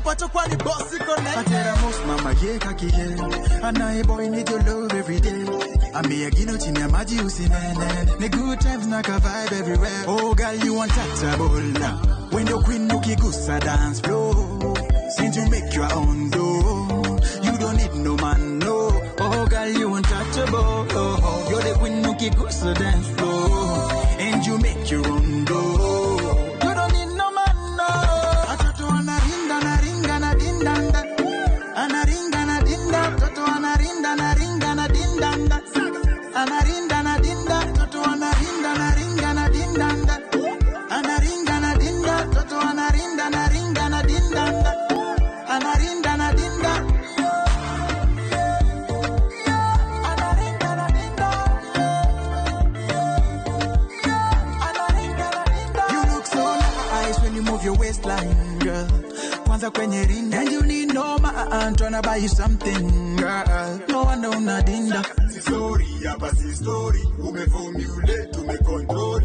Nakupa chokwani boss connect. I tell her most mama ye kakiye. And I boy need your love every day. I'm here gino chini ya maji usinene. Ni good times na ka vibe everywhere. Oh girl you untouchable. When your queen ukigusa dance floor. Since you make your own dough, you don't need no man, no. Oh girl, you untouchable. Oh, you're the queen ukigusa dance floor. And you make your own dough. You don't need no man, no. Atoto anarinda, naringa, na dindanda. Anaringa, na dinda. Toto anarinda, naringa, na dindanda. Anarinda, na dinda. Toto anarinda, naringa, na dindanda. Anaringa, na dinda. Toto anarinda, naringa, na dindanda. Anarinda, na dinda. Anaringa, na dinda. You look so nice when you move your waistline, girl. Kwanza kwenye rinda. And you need no man tryna buy you something, girl. No one una dinda. Si sorry, hapa si story. Umeformulate, umecontrol.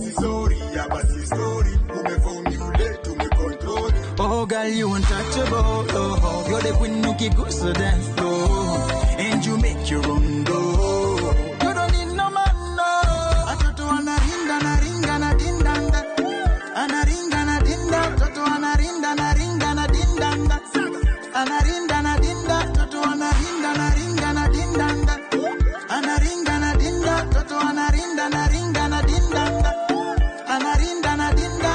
Si sorry, hapa si story. Umeformulate, umecontrol. Oh girl, you untouchable. Oh, you're the queen ukigusa dance floor. And you make your own dough. You don't need no man, no. Atoto anaringa, naringa, na dindanda. Anaringa, na dinda. Toto anarinda, naringa, na dindanda. Anarinda, na dinda. Toto anarinda, naringa, na dindanda. Anaringa, na dinda. Toto anarinda, naringa, na dindanda. Anarinda, na dinda.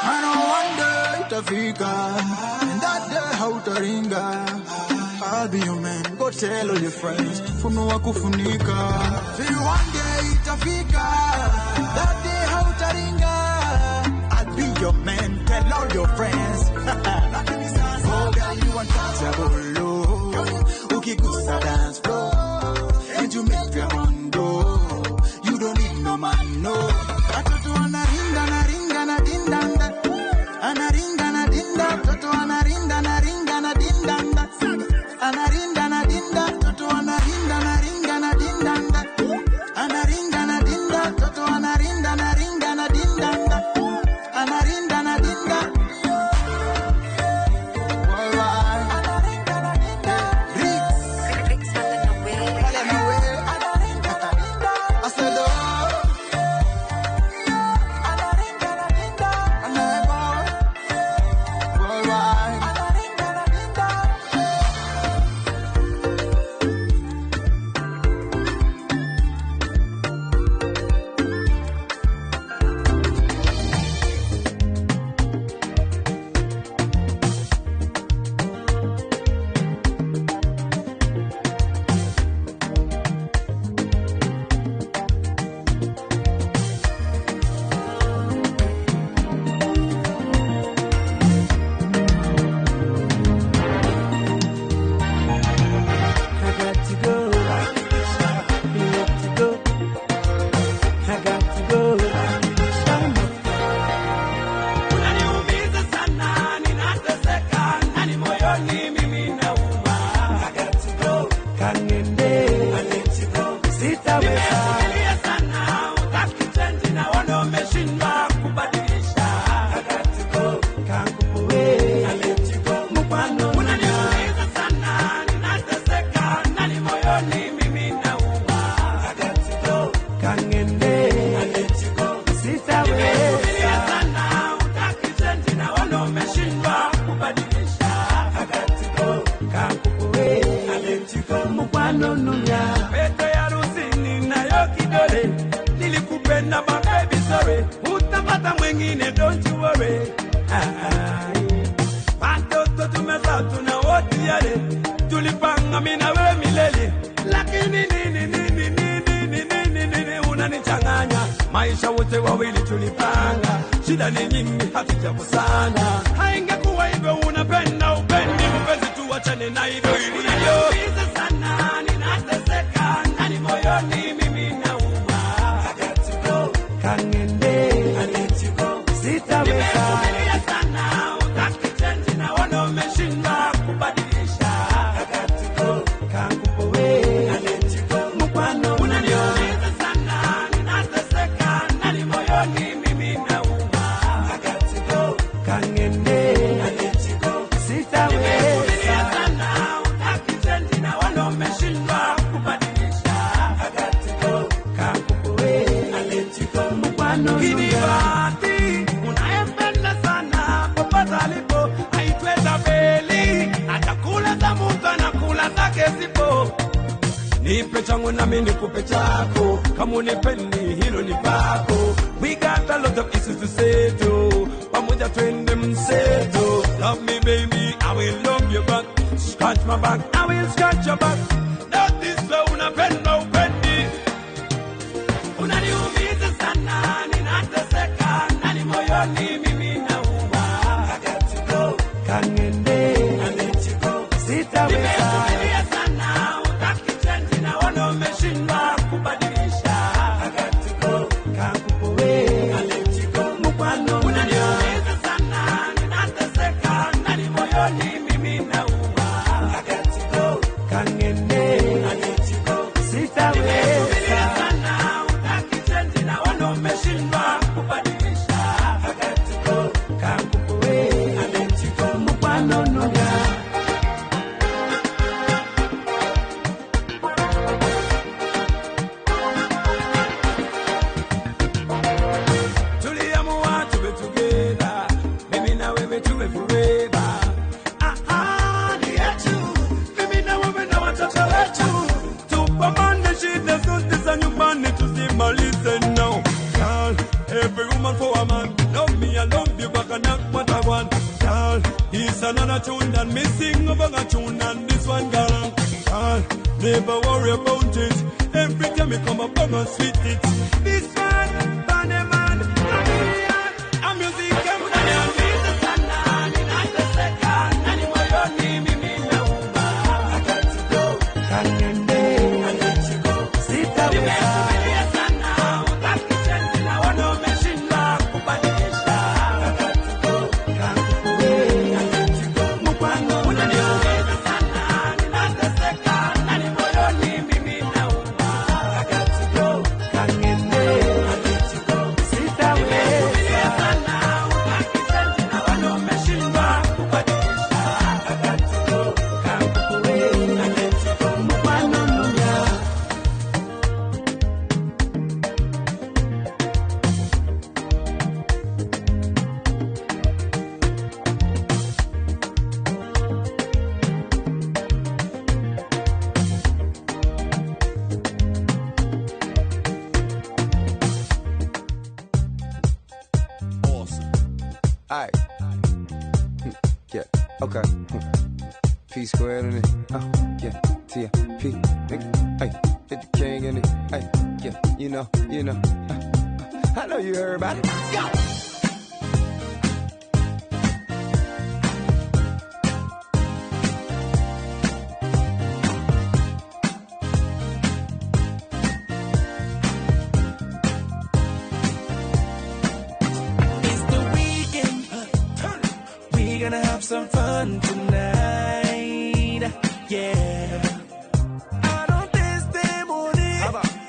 I know one day itafika, and that day hautaringa. I'll be your man, go tell all your friends. Funua kufunika. See one day itafika, that day hautaringa. I'll be your man, tell all your friends. Oh girl, you untouchable, oh. Ukigusa dance floor, and you make your own dough. You don't need no man, no. Atoto anaringa, naringa, na dindanda. Anaringa, na dinda. Toto anarinda, naringa, na dindanda. Anarinda, na dinda. Toto anarinda, naringa, na dindanda. Anaringa, na dinda. Toto anarinda, naringa, na dindanda. Anarinda, na dinda. Worldwide. Anaringa, na dinda. Ricks. Pale na we. Anaringa, na dinda. I said, oh. Anaringa, na dinda. Anaringa. Worldwide. Anaringa, na dinda. I got to go. You got to go. I got to go. Unaniumiza sana, ninateseka, ndani moyoni mimi nauma. I got to go. Kangende. I let you go. Sitaweza. Nimevumilia sana, hutaki change, naona umeshindwa kubadilisha. I got to go. Kanguwe. I let you go. Mukwano. Unaniumiza sana, ninateseka, ndani moyoni mimi nauma. I got to go. Kangende. I let you go. Sitaweza. Nimevumilia sana, hutaki change, naona umeshindwa kubadilisha. I got to go. Kanguwe. I let you go. Mukwano nunya. Pete ya harusi ninayo kidole, nilikupenda but baby sorry, utapata mwingine don't you worry. Ah, ah. Watoto tumezaa tuna wote yale, tulipanga mimi na wewe milele, lakini nini nini nini nini nini nini unanichanganya. Maisha wote wawili tulipanga, shida ni nyingi hatujakosana. Haingekuwa hivyo unapenda upendi, mpenzi tuachane na hivyo ilivyo. Unaniumiza sana, ninateseka, ndani moyoni mimi nauma. I got to go. Kangende. I let you go. Sitaweza. Nimevumilia sana, hutaki change, naona umeshindwa kubadilisha. I got to go. Kanguwe. I let you go. Mukwano. Unaniumiza Nipe changu nami nikupe chako, kama unipendi hilo ni pako. We got a lot of issues to settle, pamoja twende mseto. Love me baby, I will love you back. Scratch my back, I will scratch your back. Not this way, unapenda upendi. Unaniumiza sana, ninateseka, nani moyoni mimi nauma. I got to go, kangende, I let you go. Sitaweza. Nimevumilia sana, utaki change naona umeshindwa kubadilisha. I got to go, kangupoe, I let you go. Mukwano, unaniumiza sana, ninateseka, nani moyoni mimi nauma. I got to go, kangende, I let you go. Sitaweza. Nimevumilia sana, utaki change naona umeshindwa kubadilisha. I got to go, kangupoe, I let you go. Mukwano, no, yeah. Tuliamua tuwe together, mimi na wewe tuwe forever. Ahadi yetu, mimi na wewe na watoto wetu. Tupambane shida zote za nyumbani tuzimalize now. Girl, every woman for a man. Love me, I love you, but I not what I want. Girl, it's another tune and me sing over a tune and this one girl. Girl, never worry about it. Every time you come up, I'm gonna sweet it. This one, funny man, I'm music, I'm unaniumiza sana, ninateseka, nani moyoni mimi nauma. I got to go, kangende, I let you go. Sitaweza. Nimevumilia sana, utaki change naona umeshindwa kubadilisha. I got to go, kangupoe, I let you go. Mukwano, unaniumiza sana, ninateseka, nani moyoni mimi nauma. I got to go, kangende, I let you go. Sitaweza. Nimevumilia sana, utaki change naona umeshindwa kubadilisha. I got to go, kangupoe, I let you go. Mukwano, no, yeah. Awesome. All right. Yeah. Okay. P squared in it. Yeah. T P. Nigga. Hey. Hit the king in it. Hey. Yeah. You know. You know. I know you heard about it. Go. It's the weekend. We gonna have some fun tonight. Yeah. I don't testimony,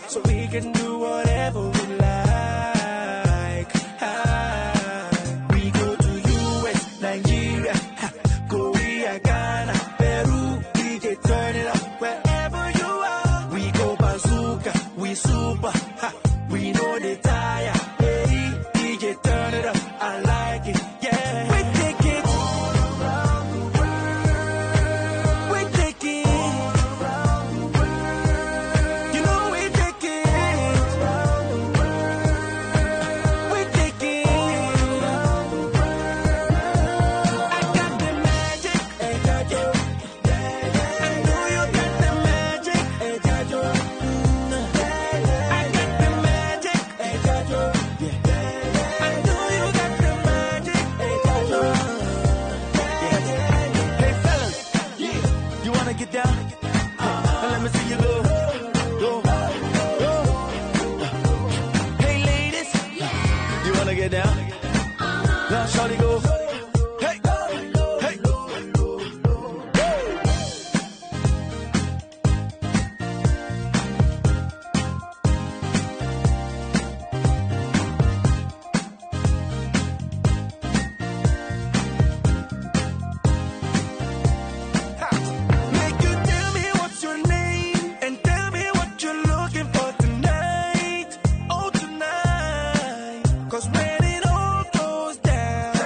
so we can do whatever we like. Ah, we go to US, Nigeria, ha, Korea, Ghana, Peru. DJ, turn it up wherever you are. We go bazooka, we super, ha, we know the tire. Hey, DJ, turn it up. I like it, yeah. We take it all around the world. We take it all around the world. You know we take it all around the world. We take it all around the world. I got the magic, eh, Jajo. I know you got the magic, eh, Jajo. I got the magic, eh, Jajo. I know you got the magic, eh, Jajo. Hey fellas, yeah, you wanna get down? Hey, let me see you go, go, go. Hey ladies, you wanna get down? Now shawty go. Hey, hey. Make you tell me what's your name and tell me what you're looking for tonight. Oh, tonight. 'Cause when it all goes down,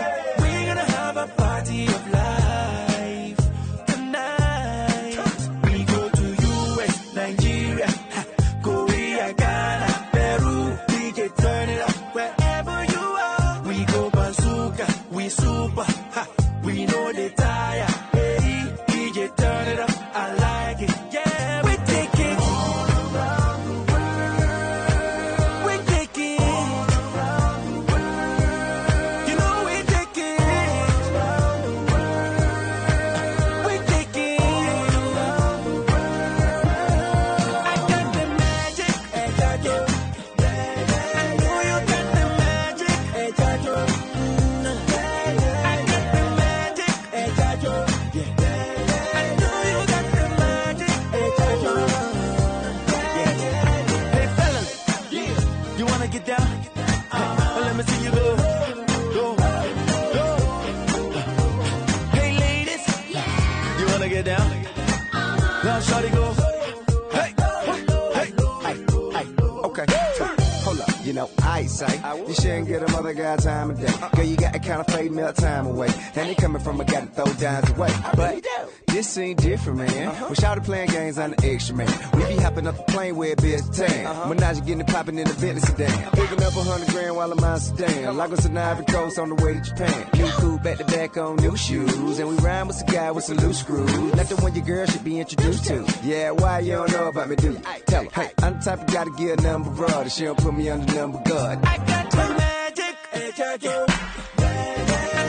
Okay. Hold up, you know, I say you shouldn't get a mother guy time of day. Girl, you got to kind of fade melt time away. And they coming from a guy to throw dimes away. But this seem different, man. We shouted playing games on the extra, man. We be hopping up the plane where it be tan. Menage getting it popping in the Bentley sedan. Picking up 100 grand while I'm out Sudan. Lagos and Ivory Coast on the way to Japan. New coupe back to back on new shoes. And we rhyme with a guy with some loose screws. Not the one your girl should be introduced to. Yeah, why you don't know about me, do you? Tell her, hey, I'm the type of guy to get a number broad. If she don't put me under number guard. I got the magic. I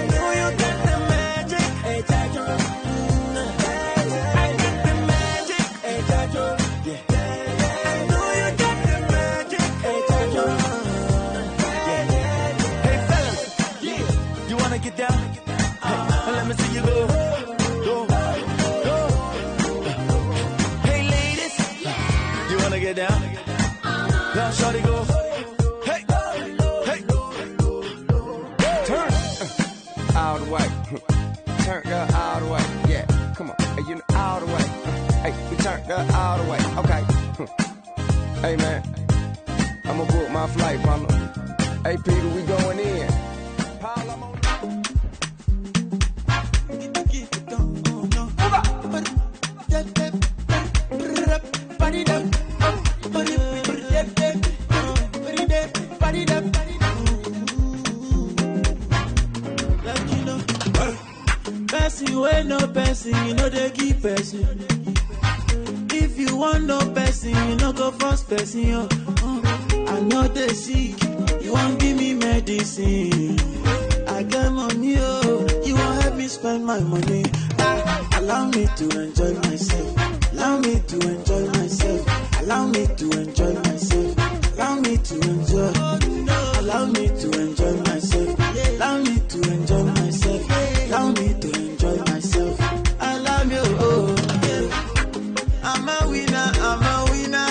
know you got the magic. I got the magic. I know you got the magic. Hey fellas, yeah, you wanna get down? Hey, let me see you go, go, go. Hey ladies, you wanna get down? Now shawty go. Hey, hey. Turn all the way. Turn up all the way. Yeah, come on. Hey, you know, all the way. Hey, we turned up all the way. Okay. Hey man, I'ma book my flight, partner. Hey Peter, we going in. Paul, I'm on. Person wey no person, you know they give person. If you want no person, you no go first person. Yo. I know they sick, you won't give me medicine. I got money, oh, you won't help me spend my money. Ah, allow me to enjoy myself. Allow me to enjoy myself. Allow me to enjoy myself. Allow me to enjoy. Allow me to enjoy myself. Allow me to enjoy myself. Allow me to enjoy myself. Allow me, oh, yeah. I'm a winner, I'm a winner.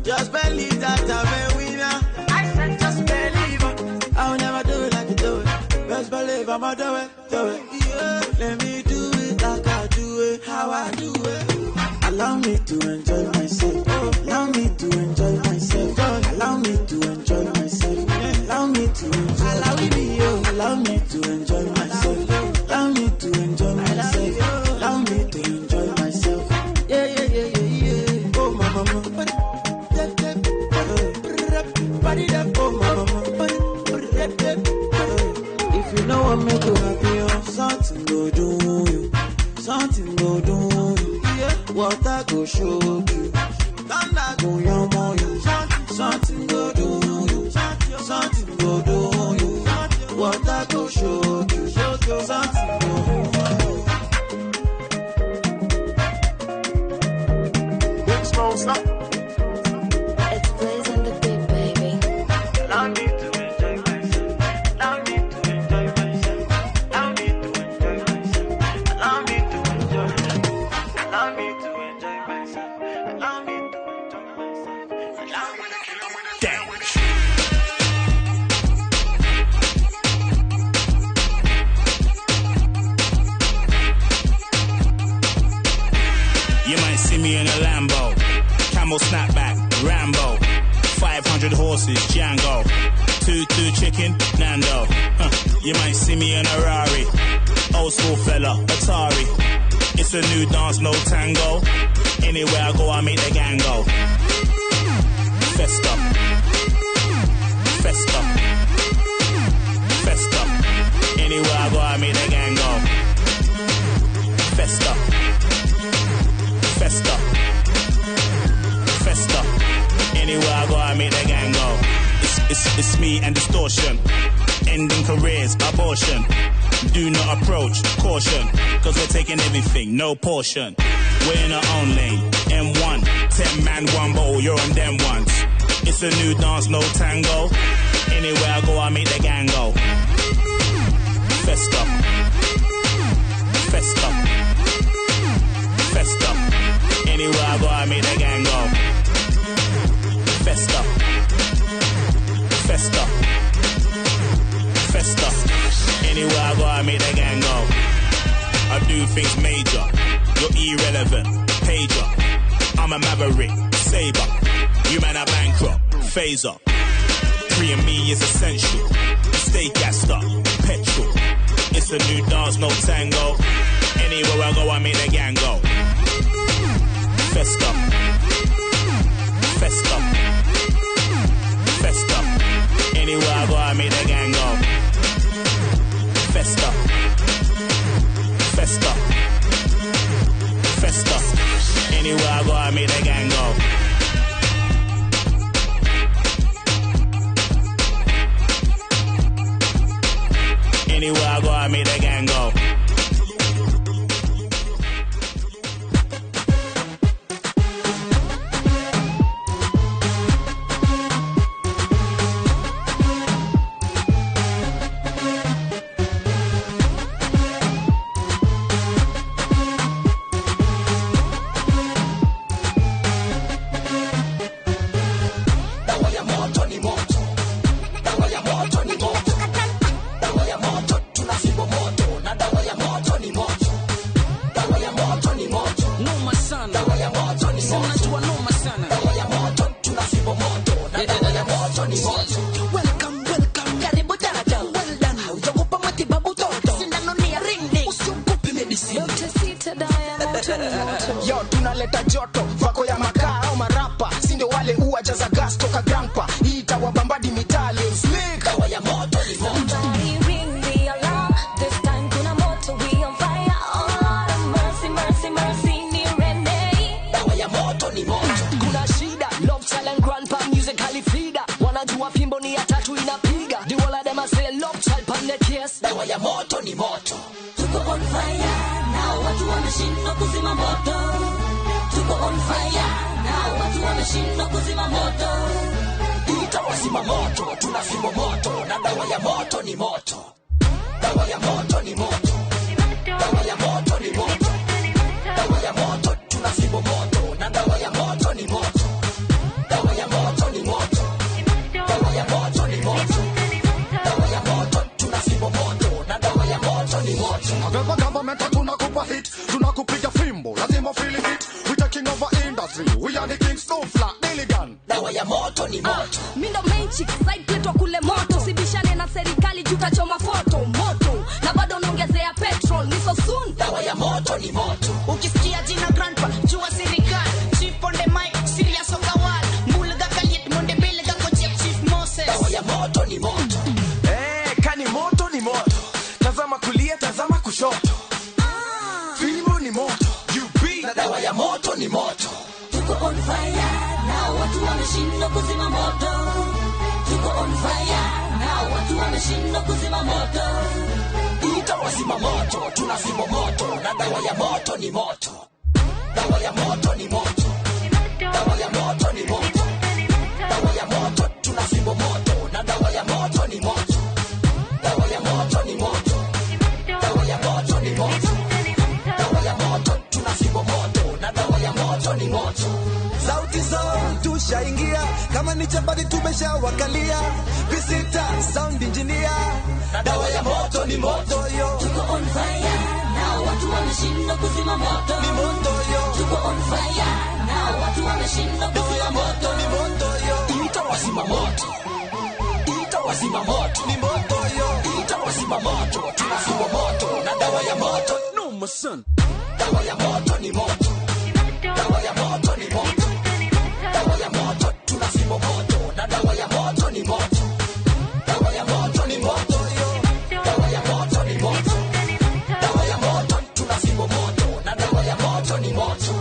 Just believe that I'm a winner. I said just believe it. I will never do it like you do it. Best believe I'ma do it, do it. Yeah. Let me do it like I do it, how I do it. Allow me to enjoy myself. Allow me to enjoy myself. Allow me to enjoy myself. Allow me to enjoy. Allow me to enjoy myself. Allow me to enjoy myself. Allow me to enjoy myself. Yeah, yeah, yeah, yeah, yeah. Oh my mama. If you know what make you happy, something go do you. Something go do you. Water go show you. Thunder go yam on you. Something go do you. Something go do you. Water go show you. Something go do you. Big small stop. It's Blaze on the beat, baby. Allow me to enjoy myself. Allow me to enjoy myself. Allow me to enjoy myself. Allow me to enjoy. Allow me to enjoy myself. Allow me to enjoy myself. Allow me to dance. You might see me in a Lambo, camel snapback, Rambo, 500 horses, Django, 2-2 chicken, Nando. You might see me in a Rari, old school fella, Atari. It's a new dance, no tango. Anywhere I go, I make the gang go. Festa, festa, festa. Anywhere I go, I make the gang go. Festa, festa, festa. Anywhere I go, I make the gang go. It's me and distortion. Ending careers, abortion. Do not approach, caution. Cause we're taking everything, no portion. We're in our own lane, M1. 10 man, one bottle, you're on them ones. It's a new dance, no tango. Anywhere I go, I make the gang go. Festa, festa, festa. Anywhere I go, I make the gang go. Festa, festa, festa. Anywhere I go, I make the gang go. I do things major. You're irrelevant, pager. I'm a maverick, saber. Phaser. 3 and me is essential. Stay gassed up, petrol. It's a new dance, no tango. Anywhere I go, I make the gang go. Festa. Festa. Festa. Anywhere I go, I make the gang go. Festa. Festa. Festa. Anywhere I go, I make the gang go. Anywhere I go, I make the gang go. Yo, tunaleta joto vako ya makaa au marapa, si ndio wale uwajaza gas toka grandpa, hii itawabambadi mitali slick. Dawa ya moto ni moto. Somebody ring the alarm. This time kuna moto, we on fire. Oh Lord of mercy, mercy, mercy ni Renee. Dawa ya moto ni moto. Kuna shida, love child and grandpa musically feeder. Wanajua fimbo ni ya tatu inapiga. The whole of them a say love child pan the case. Dawa ya moto ni moto. Tuko on fire now, watu wameshindwa kuzima moto. Tuko on fire now, watu wameshindwa kuzima moto. Itawazima moto, tunazima moto na dawa ya moto ni moto. Dawa ya moto ni moto. Dawa ya moto ni moto. Dawa ya moto, tunazima moto na dawa ya moto ni moto. Dawa ya moto ni moto. Dawa ya moto ni moto. Dawa ya moto, tunazima moto na dawa ya moto ni moto. However, government tunakupa hit, tunakupiga fimbo, lazima feel it. We taking over industry, we are the kings, no flat, Milligan. Dawa ya moto ni moto. Mimi ndo main chick, side plate wa kule moto. Sibishane na serikali juu tachoma foto moto. Na bado naongezea petrol, ni so soon. Dawa ya moto ni moto. Ukisikia jina grandpa, jua serikali. Chief on the mic, serious okawal. Mulga kaliet monde belga ko Chief Moses. Dawa ya moto ni moto. Eh, kani moto ni moto. Tazama kulia, tazama kushoto. Fimbo ni moto. UB. Na dawa ya moto ni moto. Tuko on fire now, watu wameshindwa kuzima moto. Tuko on fire now, watu wameshindwa kuzima moto. Itawazima moto, tunazima moto na dawa ya moto ni moto. Dawa ya moto ni moto. Dawa ya moto ni moto. Dawa ya moto, tunazima moto na dawa ya moto ni moto. Dawa ya moto ni moto. Dawa ya moto ni moto. Dawa ya moto, tunazima moto na dawa ya moto ni moto. Sauti Sol tushaingia, kama ni chapati tumeshawakalia. Visita sound engineer, dawa ya moto ni moto yo. Tuko on fire now, watu wameshindwa kuzima moto. Ni moto yo. Tuko on fire now, watu wameshindwa kuzima moto. Ni moto yo. Itawazima moto. Itawazima moto. Ni moto yo. Itawazima moto, tunazima moto na dawa ya moto. No my son. Dawa ya moto ni moto. Dawa ya moto ni moto. Dawa ya moto, tunazima moto na dawa ya moto ni moto. Dawa ya moto ni moto. Dawa ya moto ni moto. Dawa ya moto, tunazima moto na dawa ya moto ni moto.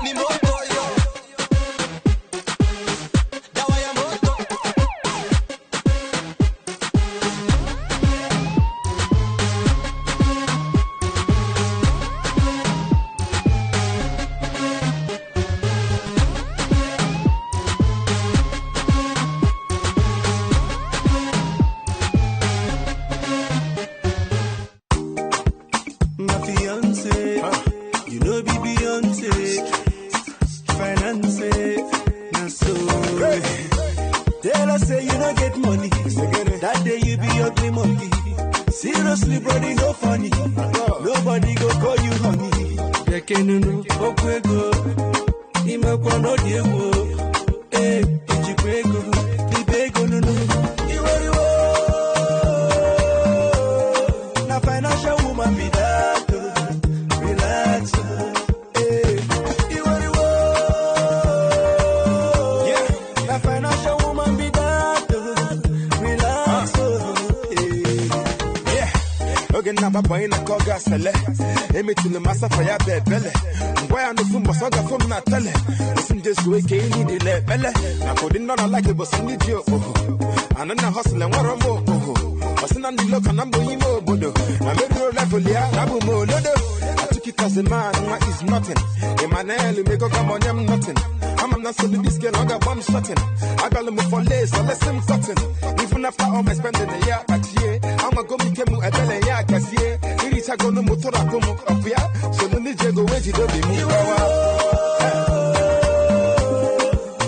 Ni moto yo. Dawa ya moto. My fiance, you know be Beyonce, finance, na so. Tell her say you no get money, that day you be ugly monkey. Seriously, brody, no funny. Nobody go call you honey. Bekenunu, okwego, imekwa no diewo. Hey, ichikwego, libego no no. Iworiwo, na financial woman be that. Relax, hey. Iworiwo, yeah, na financial woman be that. Relax, hey. Yeah. Oge na baba ina koga sele. Emetulu masa fa ya bebele. Ngwa no fun bosoga fun na tele. Osim jesu eke ni de lebele. Na kodi no na like boss ni ji oho. Ana na hustle nwaro mo oho. Osina ndi loka na mbo ime obodo. Na meru level ya na bu mo lodo. I took it as a man, nwa is nothing. Emmanuel me go come on am nothing. I'm not so this girl I got bomb shutting. I got him for lace, so let's him cotton. Even after all my spending the year at year, I'm a go me kemu ebele ya gasie. Iricha go no motora komo up ya. So no need go weji do be mu.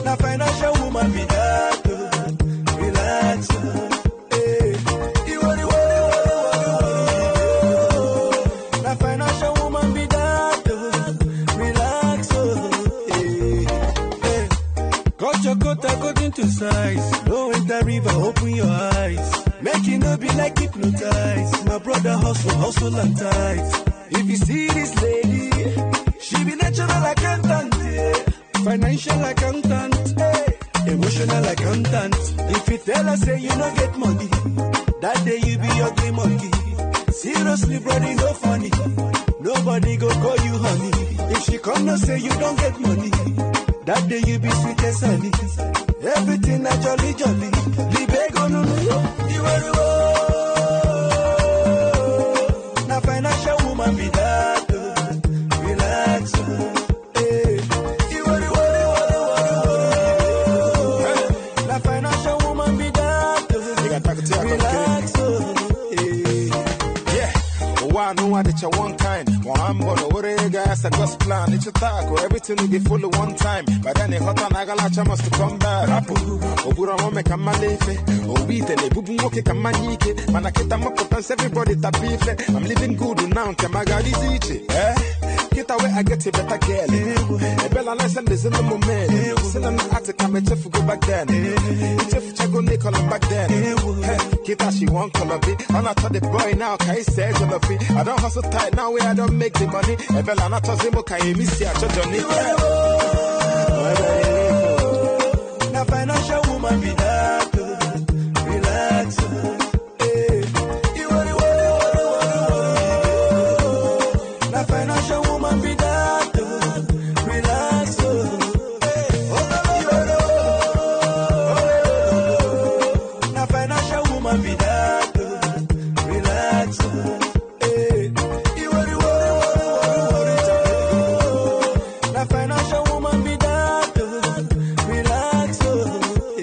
Na financial woman be that. Relax. Hey. Na financial woman be that. Relax. Hey. Hey. Cut your coat according to size. Don't enter river, open your eyes. Make it no be like hypnotized. My brother hustle, hustle and tight. If you see this lady, she be natural accountant, yeah. Financial accountant, hey. Emotional accountant. If you tell her say you no get money, that day you be ugly monkey. Seriously, brother, no funny. Nobody go call you honey. If she come no say you don't get money, that day you be sweet as honey. Everything na jolly jolly. Libego no no. Na financial woman be that. Relax. Hey. Na financial woman be that. Relax. Hey. Yeah. Wa no wa de one kind. One bono orega as a God's plan. It's a taco. Everything will get full one time. But then the hot and agalacha must come back. Rapo. Obura mo me kamalefe. Obi tele bubu nwoke kamanyike. Manaketa mo everybody tapife. I'm living good now. Kemagari ziche. Eh? Get away, I get a better girl. Bella nice and there's no moment. Send an attic, I'm a chef go back then. Chef Chago Nicola back then. Kita she won't call up. I'm not the boy now, Kai says on the feet. I don't hustle tight now where I don't make the money. Bella not Zimo Kai miss ya Johnny. Na financial woman be that. Relax. Hey. Na financial woman be that. Relax. Na financial woman be that. Relax. Hey. Na financial woman be that. Relax. Hey.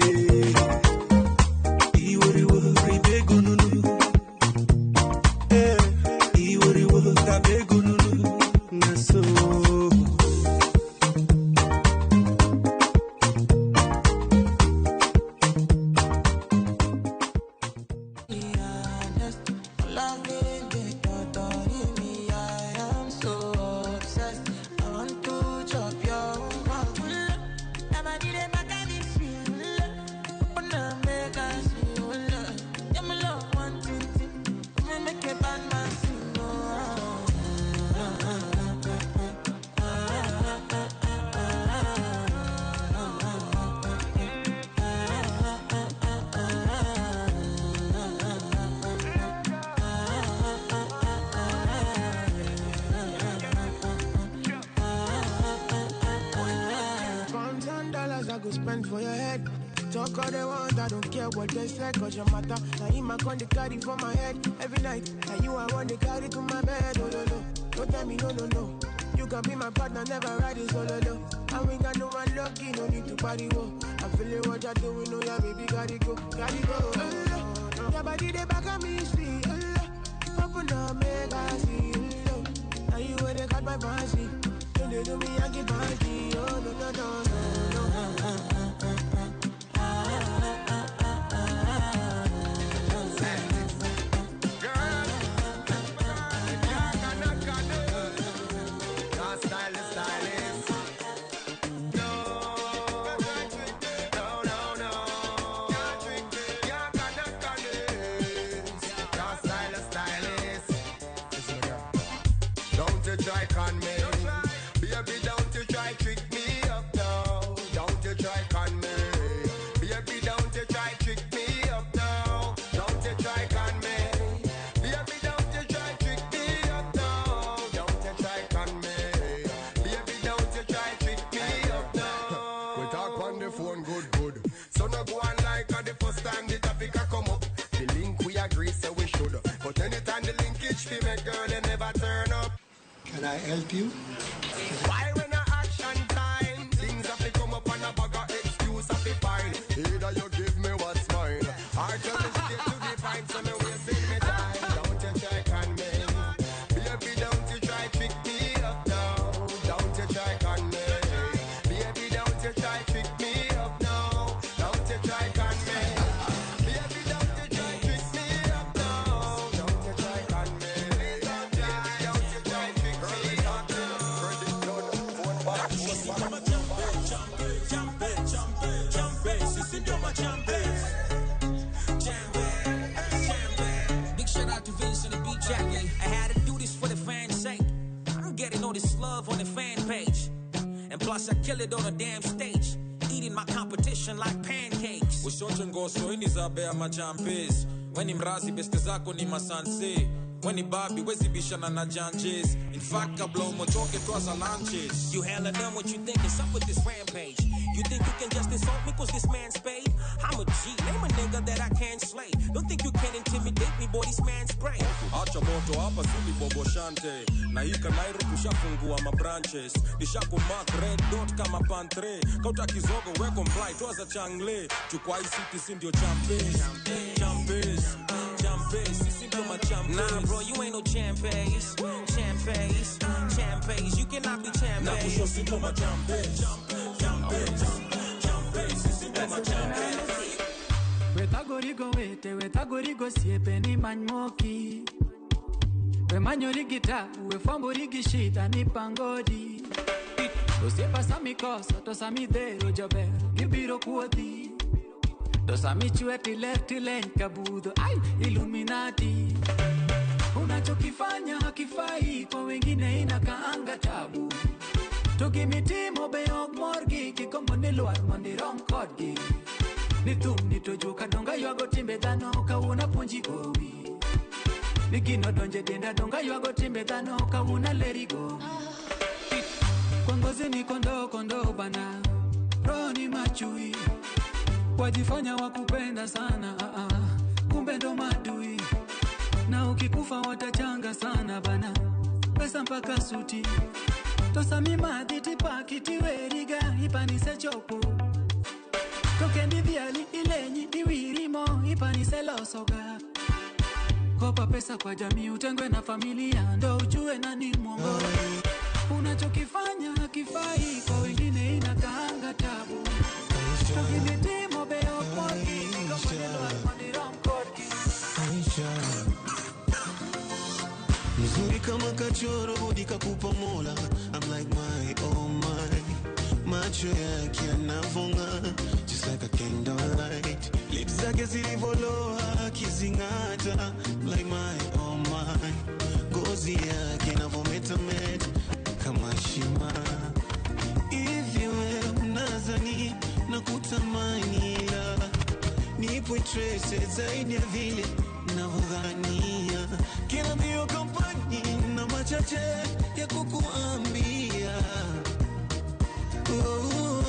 I go spend for your head. Talk all they want, I don't care what they say, cause your matter. Now him I con the carry for my head every night. Now you I want the carry to my bed, oh no no. Don't tell me no no no. You can be my partner, never ride it solo no. And we got no one lucky, no need to party whoa. I'm feeling what you're doing, oh yeah, baby, gotta go, gotta go. Oh, your body they back at me, see, oh, open up, make I see, oh, now you where they got my fancy. Don't they do me, I get fancy, oh no no no no no. I help you? Why when a action time, things have to come up and a bag of excuse have to find. Either you give me what's mine, or tell me straight to the point, so me wasting me time. Don't you try con me, baby, don't you try trick me up now. Don't you try con me, baby, don't you try trick me up now. Don't you try con me, baby, don't you try trick me up now. Don't you try con me, baby, don't you try trick me up now. Big shout out to Vince and the beat jacket. I had to do this for the fans' sake. I'm getting all this love on the fan page. And plus I kill it on a damn stage. Eating my competition like pancakes. Ushote ngoso ini zabe ama champes. Weni mrazi beste zako ni masanse. Weni babi wezibishana na janjes. In fact kabla umochoke twaza lunches. You hella dumb what you think is up with this rampage. You think you can just insult me cause this man's paid? I'm a G, name a nigga that I can't slay. Don't think you can intimidate me, boy, this man's brain. Acha moto hapa sili bobo shante. Na hika Nairo tushafungua ma branches. Nishaku mark red dot kama pantre. Kauta kizogo we comply twaza changle. Chukwa hii city si ndio champions. Champions, champions, sisi ndio ma champions. Nah bro, you ain't no champions. Champions, champions, you cannot be champions. Na kusho si ndio ma champions. Champions, champions, sisi ndio ma champions. Wetagorigo wete, wetagorigo siepe ni manymoki. We manyori gita, we fambori gishita ni pangodi. Osiepa sami koso, to sami dero jaber, gibiro kuodhi. To sami chwe tile tile kabudo, ai Illuminati. Unachokifanya hakifai, kwa wengine inakaanga tabu. Togimitimo be ok morgi, kikombo ni lwar mondo irom kodgi. Ni thum ni to joka donga ywago timbe dhano kawuono apuonji gowi. Ni gino donje denda donga ywago timbe dhano kawuono aleri gowi. Kwa ngozi ni kondoo kondoo bana, roho ni machui. Wajifanya wakupenda sana, kumbe ndo madui. Na ukikufa watachanga sana bana, pesa mpaka suti. Tosa mi madhi tipakiti weriga ipanise chopo. Tokendi viali ilenyi iwirimo ipanise losoga. Kopa pesa kwa jamii utengwe na familia ndo ujue nani mwongo. Unachokifanya hakifai kwa wengine inakaanga tabu. Tokendi timo beo porki Aisha mzuri kama kachoro hodi kakupa Mola. I'm like my oh my, macho yake yanavonga just like a candlelight, lips zake zilivoloa akizingata. Like my oh my, ngozi yake inavometameta kama shima. Hivi wewe unadhani nakutamani, ila nipo interested zaidi ya vile navyodhania. Kila mbio company na machache ya kukuambia. Oh, oh,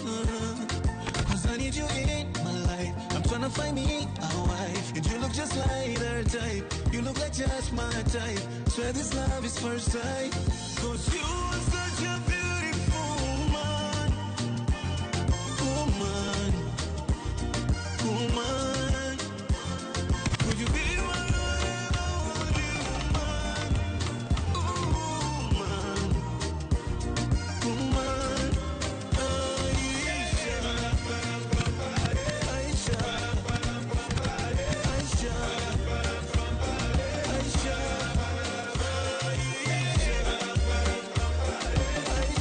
oh. Cause I need you in my life. I'm tryna find me a wife. And you look just like her type. You look like just my type. Swear this love is first sight. Cause you are such a beautiful woman. Woman. Woman. Would you be my woman? Woman. Woman. Aisha. Aisha. Aisha. Aisha. Aisha.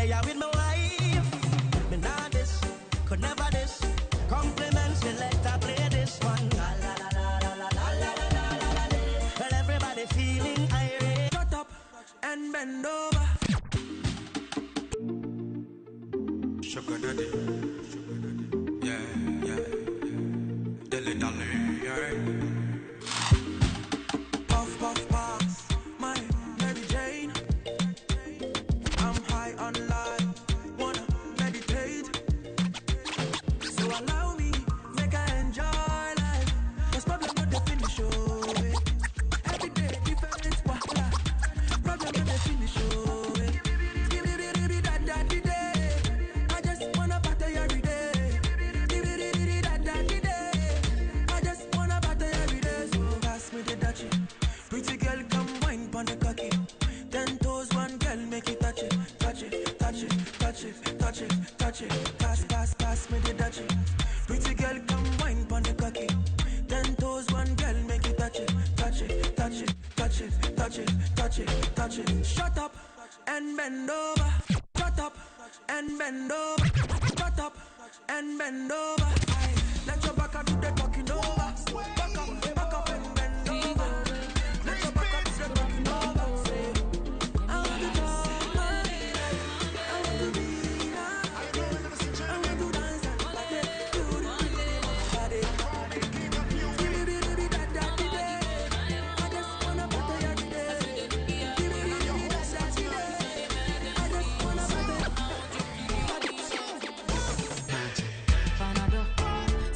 They are with my wife. Me not this, could never this. Compliments selector play this one. La la la la la la la la la la la. Well, everybody feeling irate. Shut up and bend over. Sugar daddy, yeah, yeah, dilly dally, yeah. Puff, puff, pass, my Mary Jane. I'm high on life, wanna meditate. So allow me, make I enjoy life. 'Cause problem not the finish, oh, eh. Every day different wahala. Problem not the finish, oh, eh. I just wanna party every day. I just wanna party every day. So pass me the dutchie. Pretty girl, come wine pon the cocky. 10 toes, one girl, make it touch it, touch it, touch it, touch it, touch it, touch it. Pass, pass, pass me the dutchie. Pretty girl, come wine pon the cocky. 10 toes, one girl, make it touch it, touch it, touch it, touch it, touch it, touch it, touch it. Shut up and bend over. Shut up and bend over. Shut up and bend over. Aye. Let your back do the talking over. Back up and bend over. Let your back do the talking over. Say, I want to talk my life. I want to be happy. I want to dance and party to the rhythm of body. I just wanna party every day. I just wanna party. Panadol,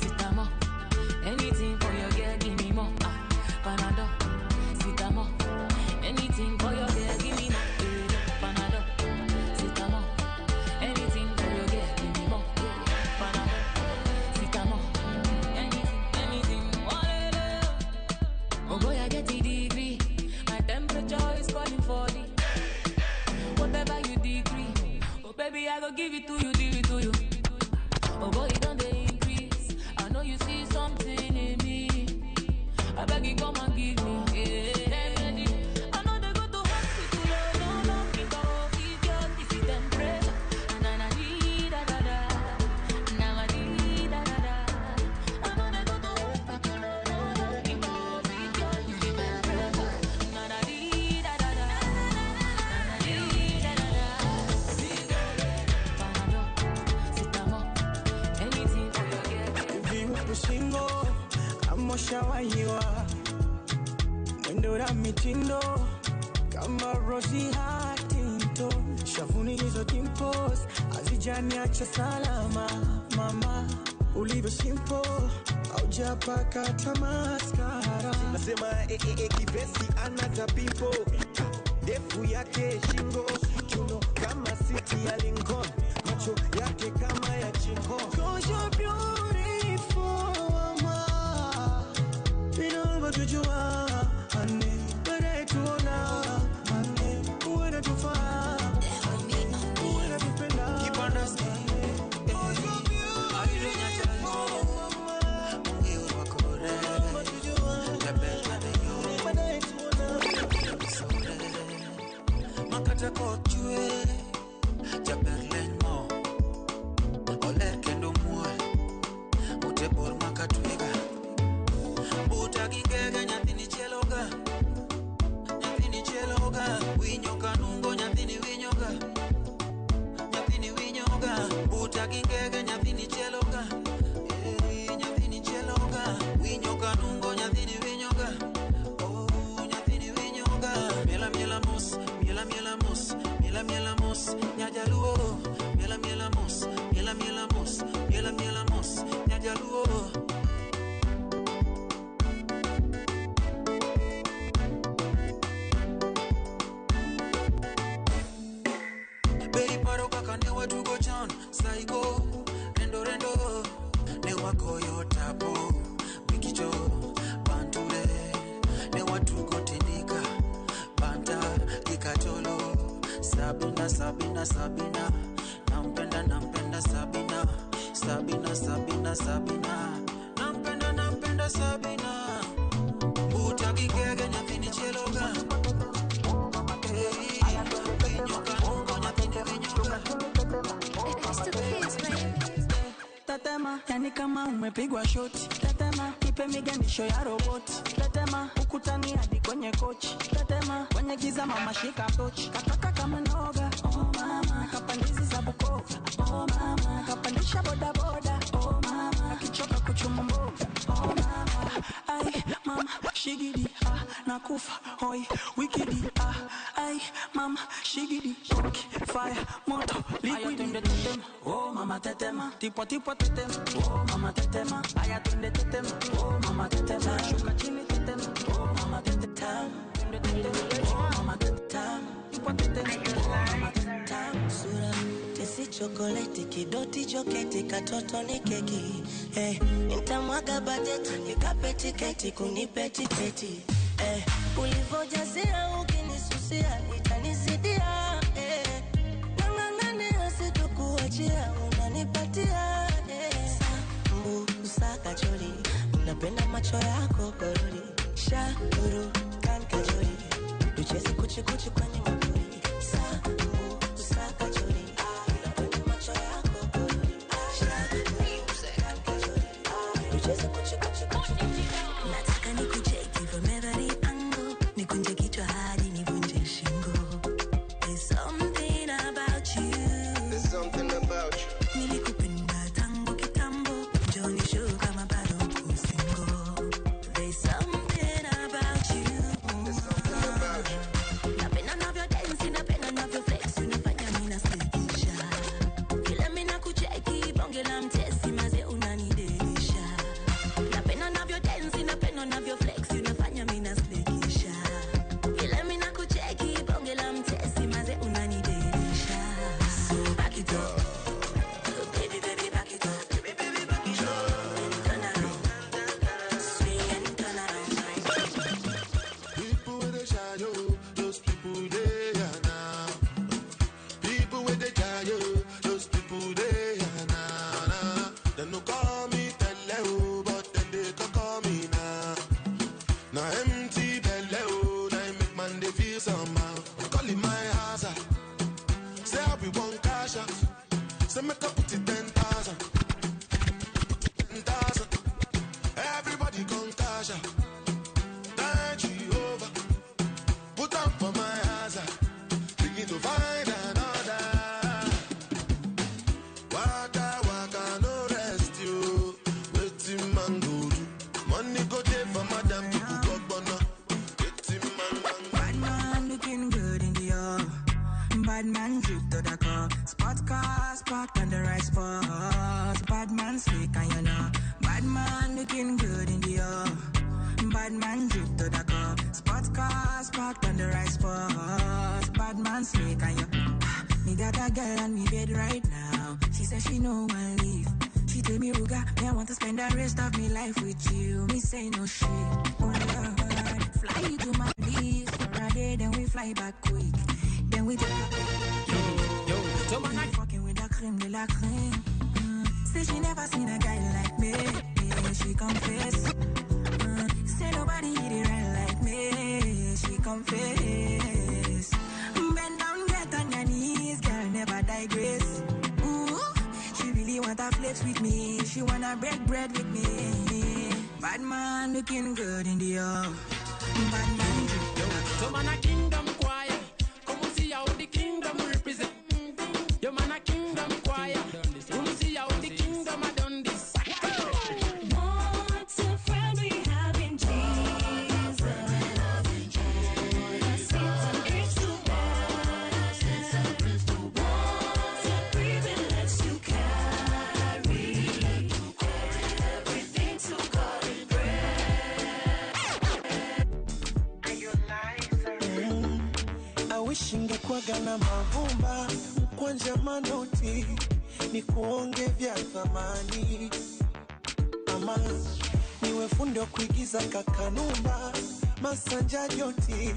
Citamo, anything for your girl, give me more. Panadol, Citamo, anything for your girl, give me more. Panadol, Citamo, anything for your girl, give me more. Panadol, Citamo, anything, anything. Oh boy, I get a degree. My temperature is calling for the whatever you degree. Oh baby, I go give it to you, give it to you. Oh boy, it don't dey increase. I know you see something in me. I beg you come and give me. Yeah. I know they go to hospital, oh, no, no, because if your this is temperature, and I need da da da, now I need da da da. I know they go to hospital, oh, no, no, because if your this is temperature, and I need da da da, and I need da da da. Panadol, Citamo, anything for your girl. Vipi shingo kama ushawahiwa mwendo na mitindo kama Rosie Huntington, shavuni hizo dimples hazijaniacha salama. Mama ulivyo simple haujapaka hata mascara. Nasema kibesi anatapipo ndefu yake shingo kiuno kama siti ya Lincoln, macho yake kama ya chingo. 'Cause you're beautiful, mama. Inavyotujua, ane, baadaye tuona, ane, wanatufaa, wanatupenda. 'Cause you're beautiful, mama. Inavyotujua, baadaye tuona. Makata kochwe jaber leny mo oler kendo muol ute bor makatwega buta gi ngega nyathini chieloga winyo kanungo nyathini winyoga buta gi ngega nyathini chieloga nyathini chieloga winyo kanungo nyathini winyoga oh nyathini winyoga miela miela mos miela miela mos miela miela mos nyajaluo miela miela mos miela miela mos miela miela mos nyajaluo. Beri paro kaka ne watugo chon saiko rendo rendo ne wagoyo tapo mikicho banture ne watugo tindika banta kikacholo Sabina Sabina Sabina nampenda nampenda Sabina Sabina Sabina Sabina nampenda nampenda Sabina buta gingege nyathini chieloga. Hey, winyo kanungo nyathini winyoga. Tetema, yani kama umepigwa shoti. Tetema, ipe miganisho ya roboti. Tetema, ukutani hadi kwenye kochi. Tetema, kwenye giza mama shika tochi. Kataka kama noga, oh mama. Kapandizi za Bukova, oh mama. Kapandisha boda boda, oh mama. Akichoka kuchuma mboga, oh mama. Ai, mama, shigidi, ah, nakufa, hoi, wikidi, ah. Ai, mama, shigidi, okay, fire, moto, liquidi. Aya twende tetema, oh mama tetema. Tipo tipo tetema, oh mama tetema. Aya twende tetema, oh mama tetema. Shuka chini tetema, oh mama tetema. Twende tetema, oh mama tetema. Tipo tetema, oh mama tetema. Sura tesi chokoleti kidoti joketi katoto ni keki. Eh, nitamwaga bajeti nikape tiketi kunipe tiketi. Eh, ulivojazia ukinisusia itanizidia. Eh, nang'ang'ania sitokuachia unanipatia. Eh, sambusa kachori napenda macho yako korori. Shakuru kan kachori tucheze kuchi kuchi kwenye mapori. Sambusa kachori napenda macho yako korori. Shakuru kan kachori tucheze kuchi kuchi kuchi. Nataka nikucheki from every angle, nikunje kichwa hadi nivunje shingo. There's something about you. There's something about you. Nilikupenda tangu kitambo, njoo nishow kama bado uko single. There's something about you. There's something about you. Napenda navyo dance, napenda navyo flex, unafanya mimi nasikisha. Kila mimi nakucheki, bonge la mtesi, maze unanidelisha. Napenda navyo dance, napenda navyo flex, unafanya mimi nasikisha. Kila mimi nakucheki, bonge la mtesi, maze unanidelisha. So back it up. Baby, baby, back it up. Baby, baby, back it up. And turn around. Swing and turn around. People with the shadow, those people they are now. People with the shadow, those people they are now. Now. They no call me Tele, but then they can call me now. Now empty belly, they make man they feel somehow. Call it my house, say I be one cash out. Say make up put it 10,000, 10,000. Everybody come cash out. Thank you over. Put up for my house. Begin to find another. Waka waka no rest you. Waiting man go do. Money go there for madam to cook up. Waiting man man. Bad man looking good in the air. Bad man drip to the car. Spot cars parked on the right spot. Bad man slick and you know. Bad man looking good in the air. Bad man drip to the car. Spot cars parked on the right spot. Bad man slick and you. Me got a girl on me bed right now. She says she no one leave. She tell me, Ruga, me I want to spend the rest of me life with you. Me say no shit. Oh Lord, fly you to my knees for a day, then we fly back quick. Then we take a yo, so man I fucking with the creme de la creme. Say she never seen a guy like me. She confess. Say nobody hit it right like me. She confess. Bend down, get on your knees, girl, never digress. Ooh, she really want to flex with me. She wanna break bread with me. Bad man looking good in the air. Bad man drip. Yo, so man a kingdom choir. Come and see how the kingdom represent. Yo man a kingdom choir. Come see how the kingdom a done this. What a friend we have in Jesus. All our sins and griefs to bear. What a privilege to carry everything to God in prayer. I wish ingekuwaga na mavumba mkwanja manoti ni kuonge vya thamani ama niwe fundi wa kuigiza kakanumba masanja joti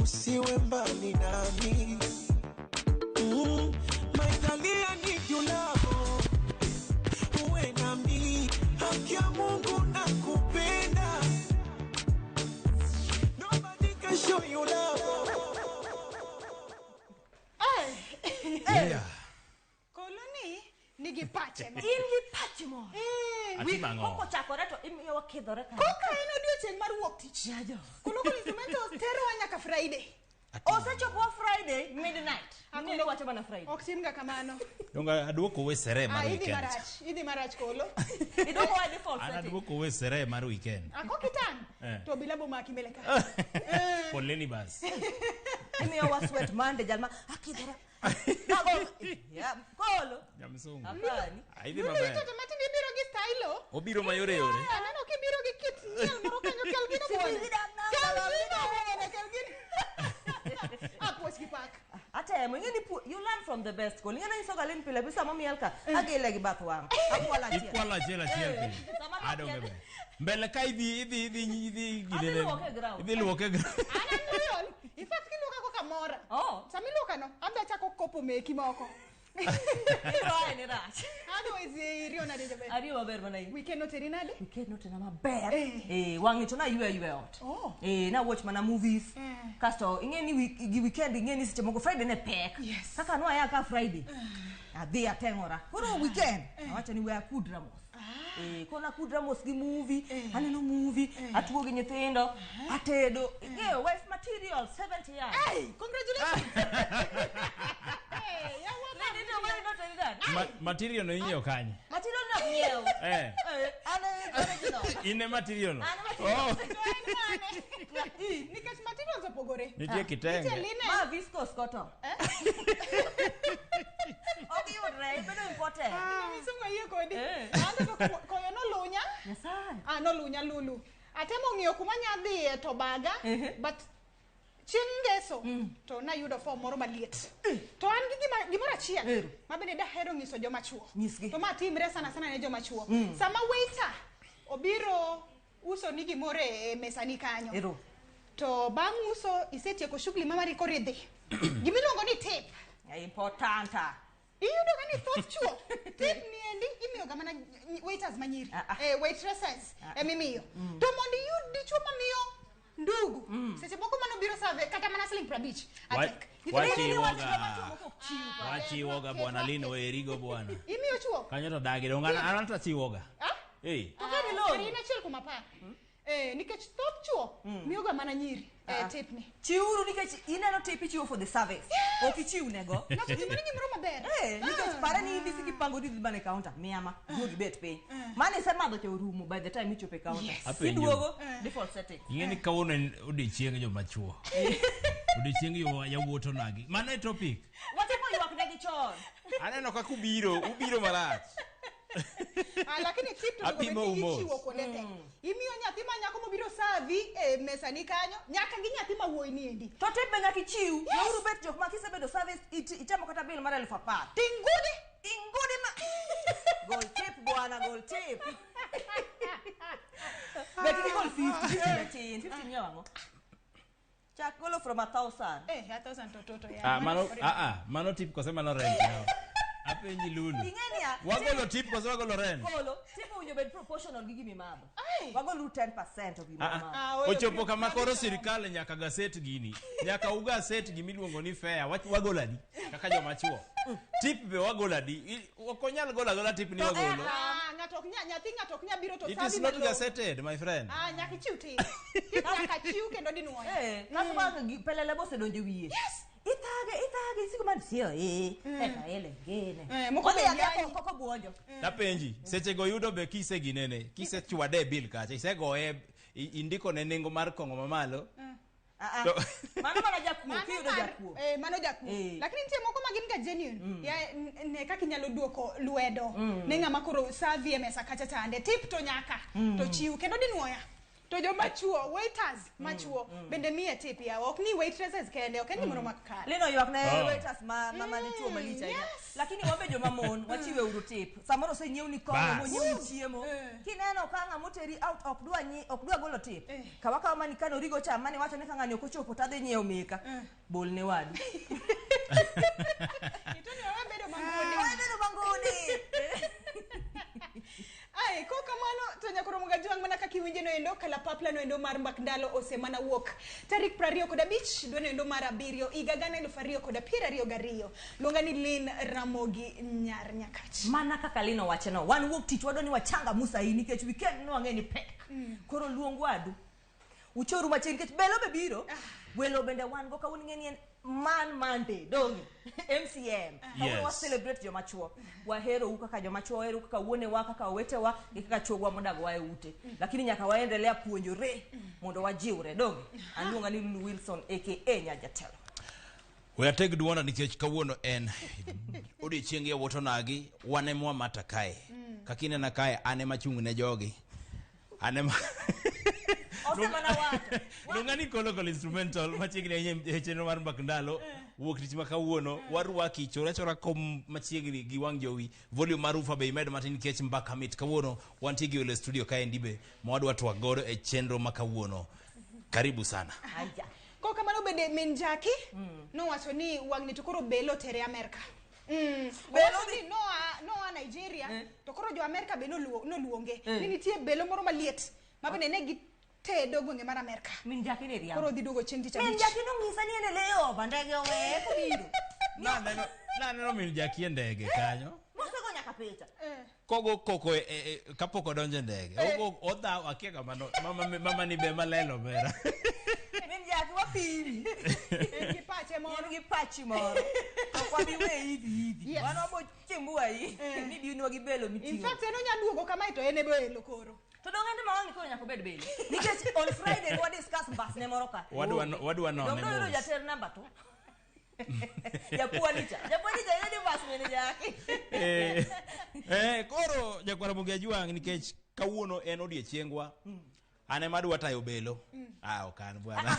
usiwe mbali nami. Maitalia ni julavo uwe nami haki ya Mungu nakupenda nobody can show you love. Yeah. Koloni ni nigi pache no. In gi pache mo. Atimo ang'o? Koko chakore to imiyo wakidhore ka. Koka en odiochieng' mar wuok tich. Koloko instrumentals terowa nyaka Friday. Osechopo Friday midnight. Ang'o wacho mana Friday. Ok timga kamano. Donga aduoko we sere mar Ah, idhi weekend. marach, idhi marach kolo. Iduoko wa default An setting. aduoko we sere mar weekend. Ako kitang. Eh. To bilabo maki mbele ka. Poleni bas. Imiyo wa sweat Monday jalma akidhora. Kago. Ya, kolo. Nyamsungu. Hapani. Ah, idhi Lulu maber. ito to Martin ibiro gi stylo. Obiro mayore yore. Aneno kibiro gi kit miel moro kanyo kel gino bwana. Kel gino bwana, kel gino. Ah, puoch gi pak. Atemo, ing'e ni you learn from the best kolo. Ing'e ni nyisoga Lin pile pile sama miel ka, agele gi bath wang'. Akwalo achiel. Ikwalo achiel achiel pile. Sama Adonge be. Mbele ka idhi idhi idhi idhi Adhi luoke e ground. Idhi luoke e ground. An an real. In fact, kiluoka koka mora. Oh. Sama iluoka no, abda chako kopo meki moko. Iroe ni rach. Otherwise, iriyo nade jaber? Ariyo maber mana in. Weekend noteri nade? Weekend notena maber. Eh, wang'ni to naywe ayweya ot. Oh. Eh, na watch mana movies. Eh. Kasto ing'e ni gi weekend ing'e ni seche moko Friday ne pek. Yes. Kaka nwaya ka Friday. Adhi ateng'ora. Koro weekend awacho ni we akudra mos. Eh, koro nakudra mos gi movie, aneno movie, atugo gi nyithindo, atedo. Ing'eyo wife material 70 years. Hey, congratulations. Hey, yawa Lady, no, why not tell that? Material no inyiewo kanye? Material no ok nyiew. Eh. Eh, an e original. In e material no. An e material. Oh. To en mane? Nikech materials opogore. Nitie kitenge. Nitie linen. Ma viscose cotton. Ok yudre, ibedo imported. Misungu ayie kodi. Anto to koyo nolunya. Nyasaye. Ah, nolunya Lulu. Atemo ng'iyo kuma nya dhiye to baga, but chieng' ngeso to nayudo form moro maliet. To an gi gimoro achiel ma bende dahero nyiso joma chuo. Nyisgi. To ma timre sana sana ne joma chuo. Sama waiter obiro uso ni gimoro e mesani kanyo. Ero. To bang' uso isetieko shughuli ma mari koro idhi. Gimiluongo ni tip. Importanta. Iyudo ga ni thoth chuo tip niendi imiyo ga mana waiters manyiri waitresses emimiyo. To mondo iyud dichuo mamiyo ndugu seche moko mano biro save kata mana siling 50 atek. Wachiwoga bwana Lino werigo bwana. Imiyo chuo Kanyo to dagi dong an to achiwoga. Ah? Eh. To kar in achiel kuom 10. Nikech thoth chuo miyo ga mana nyiri tip ni. Chiwuru nikech ineno tip ichiwo for the service. Ok ichiw nego. Ng'ato timo ni gimoro maber. Nikech pare ni idhi kipango idhi mana e counter. Miyama, duog ibet piny. Mane isemadho cha orumo by the time ichopo e counter. Apenjo. Iduogo default setting. Ing'e ni kawuono en odiechieng joma chuo. Odiechieng yawuot onagi. Mano e topic. Watemo ywak negi chon. Aneno kaka ubiro, ubiro marach. Lakini tip to onego bed Apimo ni umos. ichiwo kuonde te. Imiyo nyathi ma nyako mobiro savi e mesani kanyo nyaka gi nyathi ma wuoyi ni endi. To tip be nyaka ichiw. Weuru bet jok ma kisebedo service ichamo kata bill mar 10,000. Tingudi. Ingudi ma gol tip bwana, gol tip. Bet gol 50, 50 matin, 50 miyo ang'o? Chak golo from 1,000. 1,000 to toto ya. Ah, mano mano tip kose mano rent. Apenji Lulu. Ing'e niya, Wagolo tip kose wagolo rent? Golo, tip owinjo bed proportional gi gimimadho. Wagolu 10% of gimimadho. Ochopo kama koro sirikal nyaka gaset gini. Nyaka ugaset gimiluongo ni fair. Wagolo adi kaka joma chuo. Tip be wagolo adi. Ok onyal golo agola tip ni wagolo. Ng'ato ok nya nyathi ng'ato ok nya biro to It savi is not malong'o. gazetted, my friend. Ah, nyaka ichiw tip. Tip nyaka chiw kendo dinuoyo. Kasto bang' pelele bosedonjo e wiye. Yes. Ithage, isiko man sio pesa ele ngene. Moko Odhi be adhiya nyanyi. koko buonjo. Tapenji, sechego yudo be kiseginene, kisechwade e bill kacha, isegoye, indiko ne nengo mar kong'o mamalo. Mano mana jakuo, kiyudo jakuo. Mano jakuo. Lakini nitie moko ma gin ga genuine. Ya ne kaka inyalo duoko lwedo ne ng'ama koro savi e mesa kacha chande. Tip to nyaka to chiw kendo dinuoya. To joma chuo, waiters machuo bende miye tip ya. Ok ni waitresses kende, ok en gimoro makare. Lino ywak ne waiters ma dichuo malich ahinya. Lakini wabe joma mon, wachiwe uru tip. Samoro osenyiew ni kong'o, Bas. monyiew ni chiemo. Kineno ka ng'ama oteri out ok dwa golo tip. Kawa kawa mani kano rigo cha mane wacho ni ka ng'ani ok ochopo to adhi nyiewo meka. Bol ne wadu. Itoni wawe bedo mangoni. Wawe bedo mangoni. Ai, ko kamano to nyakoro mga juang mana kaka iwinje no endo kalapapla no endo endo mar mbak ndalo osemana wuok tarik 25 dweno endo mar 7 higa 2022. Luonga ni Lynn Ramogi Nyar Nyakach. Mana kaka Lynn owacho no, wan wuok tich wadwa ni wachanga Musa hii nikech weekend no ang'e ni pek. Koro luong wadu. Uchoru machiegni nikech belo be biro. Welo bende wan go kawuono ing'e ni en Man Monday, donge? MCM. Kawuono wa celebrate joma chuo. Wahero u kaka joma chuo, wahero kaka wuonewa, kaka owetewa, gi kaka chuowa modago e ute. Lakini nyaka waendelea puonjore mondo wajiwre, donge? Aluonga ni Lulu Wilson aka Nyajatelo. We ateg duonda nikech kawuono en odiechieng yawuot onagi, wan ema wamata kae. Kaka inena kae, an ema achung' ne jogi. An ema Osemana wacho. Luonga ni Kolokol Instrumental machiegni ahinya e chenro mar mbak ndalo. Wuok tich ma kawuono warwaki chora chora kom machiegni gi wang' jowi. Volume mar ufa be imed matin nikech mbaka mit kawuono. Wantie gi welo e studio kaendi be ma wadwa twak godo e chenro ma kawuono. Karibu sana. Aya. Kok kamano bende min Jackie nowacho ni wang'ni to koro belo tere Amerka. Belo Owacho ni noa Nigeria to koro jo Amerka be noluonge. Ni nitie belo moro maliet ma bende ne gitedo gwenge mar Amerka. Min Jackie ne riambo. Koro dhi duogo chieng' tich Min abich. Jackie nonyisa ni en e layover, ndege oweye kobiro. Naneno min Jackie e ndege kanyo. Mosego nyaka picha. Kogo koko kapok odonjo e ndege. Ogo odhaw akia kama mama ni be malelo bera. Min Jackie wapimi. En gi pache moro. En gi pachi moro. Ok wabi weyi hivi hivi. Yes. Wan wabo chimbua hii. Ni binwa gi belo In miting'o. fact en onya duogo kamae to en e belo koro. To dong' en ma wang'ni koro nyaka obed belo. Nikech on Friday ne wadiscuss mbasne moro ka. Wadwa none Dong' noyudo mos. jater namba to. Japuani cha. Japuani cha en mbas mene Jackie. Koro jakwara Ramogi Ajwang' nikech kawuono en odiechiengwa. An ema adwa tayo belo. Ok an bwana.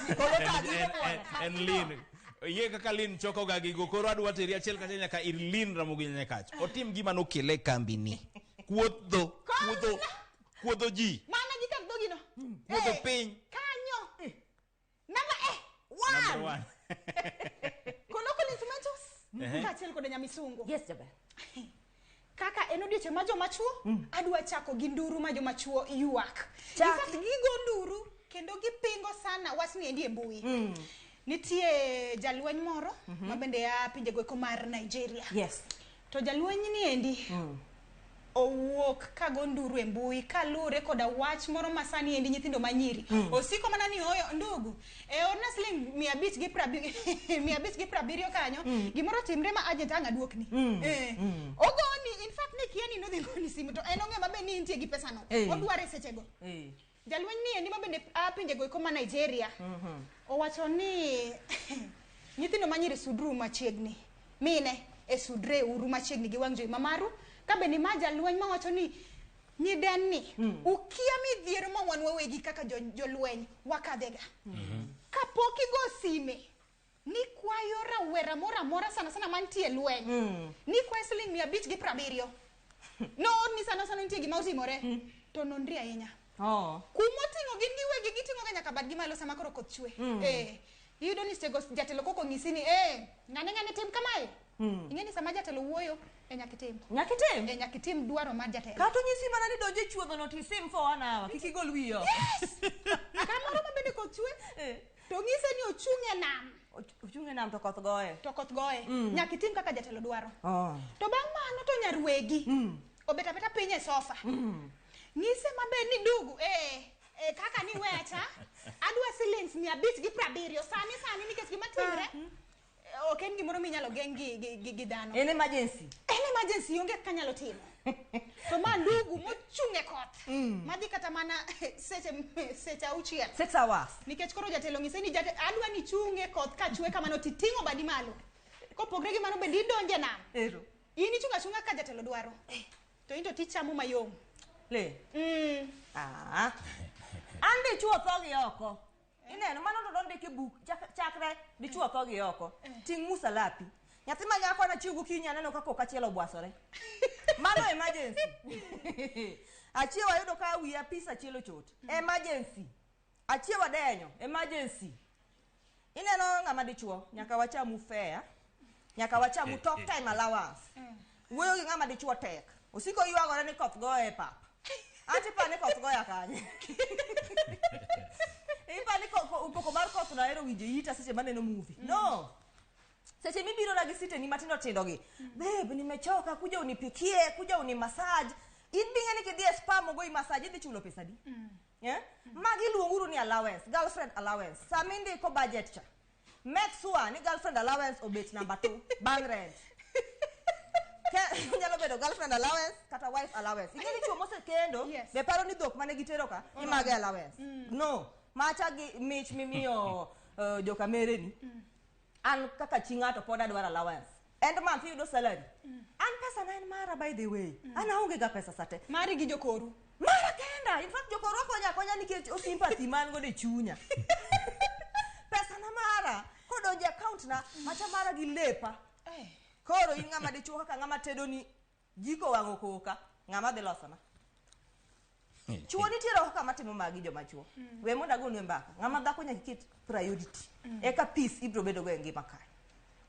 En Lynn. Yie kaka Lynn choko ga gigo koro adwa teri achiel kachiel nyaka ir Lynn Ramogi Nyakach. Otim gima nokele kambi ni. Kuodho, kuodho, kuodho ji. Mana gi kar dhogino. Kuodho piny. Kanyo. Namba Number one. Kolokol Instrumentals. Kaachiel kod Nyamisungu. Yes, jaber. Kaka en odiechieng' ma joma chuo, adwa chako gi nduru ma joma chuo ywak. In fact, gigo nduru kendo gipingo sana wachni endi e mbui. Nitie jalweny moro ma bende a pinje goeko mar Nigeria. Yes. To jalweny ni endi owuok kago nduru e mbui kaluwore koda wach moro ma sani endi nyithindo manyiri osiko mana ni oyo ndugu orna siling 570 kanyo gimoro timre ma agent ang' aduokni. Ogoni in fact ni kia ni nodhi goni simu to en ong'e maber ni intie gi pesa no odware sechego. Jalweny ni endi ma bende a pinje goeko ma Nigeria owacho ni nyithindo manyiri sudru machiegni mine e sudre uru machiegni gi wang' jowi mamaru ka bende ma jalweny mawacho ni nyidenni ukia midhiero ma wan wawegi kaka jolweny wakadhega. Kapok igo sime nikwayo rawera moro amora sana sana mantie lweny nikwayo siling 570 noorni sana sana nitie gima otimore to nonri ahinya. Kumoting'o gin giwegi giting'o ga nyaka badgi malo sama koro koth chwe. Iyudo ni sechego jatelo koko onyisi ni ng'ane ng'ane tim kamae. Ing'e ni sama jatelo wuoyo nyaka itim. Nyaka itim? Nyaka itim dwaro mar jatelo. Kata onyisi mana ni donj e chuodho no tisim for 1 hour, kik igol wiyi oko. Yes! Kamoro ma bende koth chwe, to onyise ni ochung' e nam. Ochung' e nam to koth goye. To koth goye. Nyaka itim kaka jatelo dwaro. To bang' mano to nyarwegi obet abeta piny e sofa. Nyise maber ni ndugu, kaka ni wecha, adwa silings 570 sani sani nikech gima timre. Ok en gimoro minyalo geng' gi dhano. En emergency. En emergency onge kaka nyalo timo. To ma ndugu mochung' e koth. Madhi kata mana seche 6. 6 hours. Nikech koro jatelo ng'ise ni adwa ni chung' e koth ka chwe kamano titing'o badi malo. Kopogre gi mano bende idonje nam. Ero. In ichung' achung'a ka jatelo dwaro. To in to tichamo mayom. Le. An dichuo tho gi oko. Ineno mano to dondik e buk chakre dichuo tho gi oko. Ting' musalapi. Nyathi ma nyako nachiw gokinyi aneno ka kok achiel obwasore. Mano emergency. Achiew ayudo ka wiya pis achiel ochot. Emergency. Achiew adenyo. Emergency. Ineno ng'ama dichuo nyaka wachamu fare. Nyaka wachamu talk time allowance. Wuoyo gi ng'ama dichuo tek. Osiko ywagore ni koth goye e pap. Ati pane koth goya kanye. Ipani koko mar koth no ahero winjo ita seche maneno movie. No. Seche mibiro na gi siteni matindo tindo gi. Babe, nimechoka, kuja unipikie, kuja uni massage. In bing'e ni kidhi e spa mogoyi massage idhi chulo pesa di. Yeah? Magi luonguru ni allowance, girlfriend allowance. Sama indiko budget cha. Make sure ni girlfriend allowance obet number 2 bang' rent. Nyalo bedo girlfriend allowance kata wife allowance. Ing'e ni chuo mosekendo be paro ni dhok mane gitero ka image allowance. No, macha gi mich mimiyo jokamere ni. An kaka chi ng'ato pod adwaro allowance. End month iyudo salary. An pesa na en mara by the way. An aonge ga pesa sate. Mari gi jokoru. Mara kenda. In fact jokoru okonya akonya nikech sympathy man godo e chunya. Pesa na mara. Kodonjo e account na macha mara gi lepa. Koro in ng'ama dichuo kaka ng'ama tedo ni jiko wang'o koka ng'ama dhi losona. Chuo nitiere oko kama timo magi joma chuo. We mondo agonu e mbaka. Ng'ama dhako nyaka iket priority. Eka peace ibiro bedo go e ngima kae.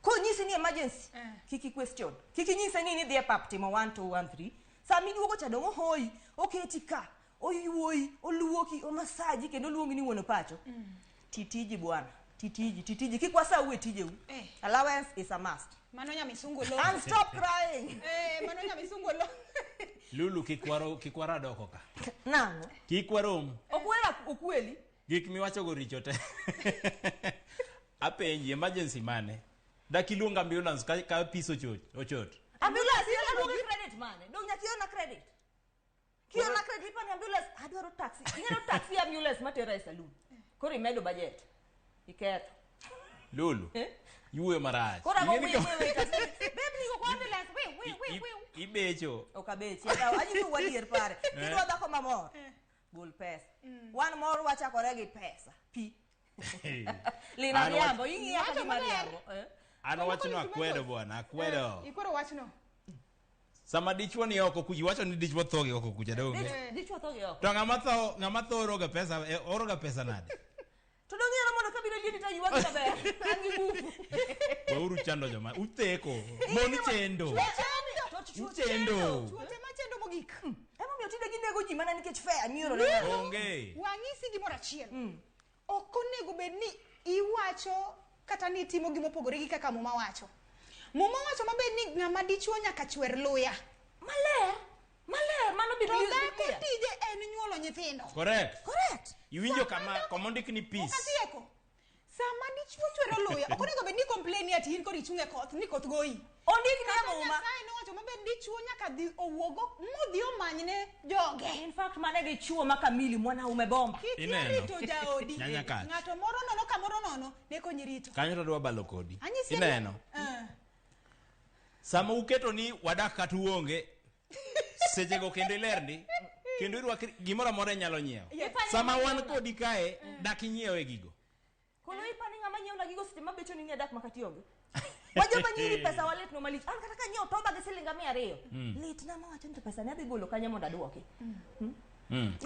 Konyisi ni emergency, kik i question. Kik inyise ni idhi e pap timo 1 2 1 3. Sama iduogo cha dong' ohoyi, oketi ka, oyuoyi, oluoki, omasaji kendo oluongi ni wuon pacho. Titiji bwana, titiji, titiji. Kik wasau e tijeu. Allowance is a must. Mano nyamisungu lo. And stop crying. Mano nyamisungu lo. Lulu kik waradoko ka. Nang'o? Kik warom. Okwela okweli. Gik miwachogo richo te. Apenji emergency mane? Dak iluong ambulance ka pis ochot. Ambulance iluongo gi credit mane? Dong' nyaka iorna credit. Kiorna credit ipani ambulance adwaro taxi. Inyalo taxi ambulance matera e saloon. Koro imedo budget. Iketho. Lulu. Iwuoyo marach. Koro ago we. Babe nigo kwa ambulance we. Ibecho. Ok abechi. Anyisou adier pare. Kidwa dhako mamor. Gol pesa. Wan mor wachakore gi pesa. Pi. Lina riambo, ing'iya ka gima riambo. An wachno akwedo bwana, akwedo. Ikwero wachno. Sama dichuo ni oko kucha, iwacho ni dichuo tho gi oko kucha donge. Dichuo tho gi oko. To ng'ama tho oroga pesa, oroga pesa nade? To dong' ihero mondo kabiro lieti to aywagi maber. An gi nguvu. Weuru chando joma, utheko. Mon chendo. Uchendo. Chuo te machendo mogik. Emomiyo tinde ginego ji mana nikech fare mioro ne. Onge. Wang'isi gimoro achiel. Ok onego bed ni iwacho kata ni itimo gimopogore gi kaka Muma wacho. Muma wacho maber ni ng'ama dichuo nyaka chwer luya. Maler. Maler, mano To dhako tije en nyuolo nyithindo. Correct. Correct. Iwinjo kama komondik ni peace. Okatieko. Sama dichuo chwero luya, ok onego bed ni complain ni ati in koro ichung' e koth, ni koth goyi. Ondik ne Muma. Nyasaye nowacho maber dichuo nyaka dhi owuogo modhi omanyne joge. In fact mane dichuo ma kamili mwanaume bomba. Kik irito jaodi. Ng'ato moro nono kamoro nono ne konyi rito. Kanyo to adwa balo kodi. Ineno. Sama uketo ni wadak kata uonge, sechego kendo ilerni, kendo irwakri gimoro amora inyalo nyiewo. Sama wan kodi kae, dak inyiewe gigo. Kolo ipani ng'ama nyiewo na gigo seche mabecho ni adak makati onge. Wajoma nyiri pesa waletno malich. An kata ka nyiewo toba gi siling 200. Litna mawacho ni to pesa ne adhi golo kanye mondo aduoki.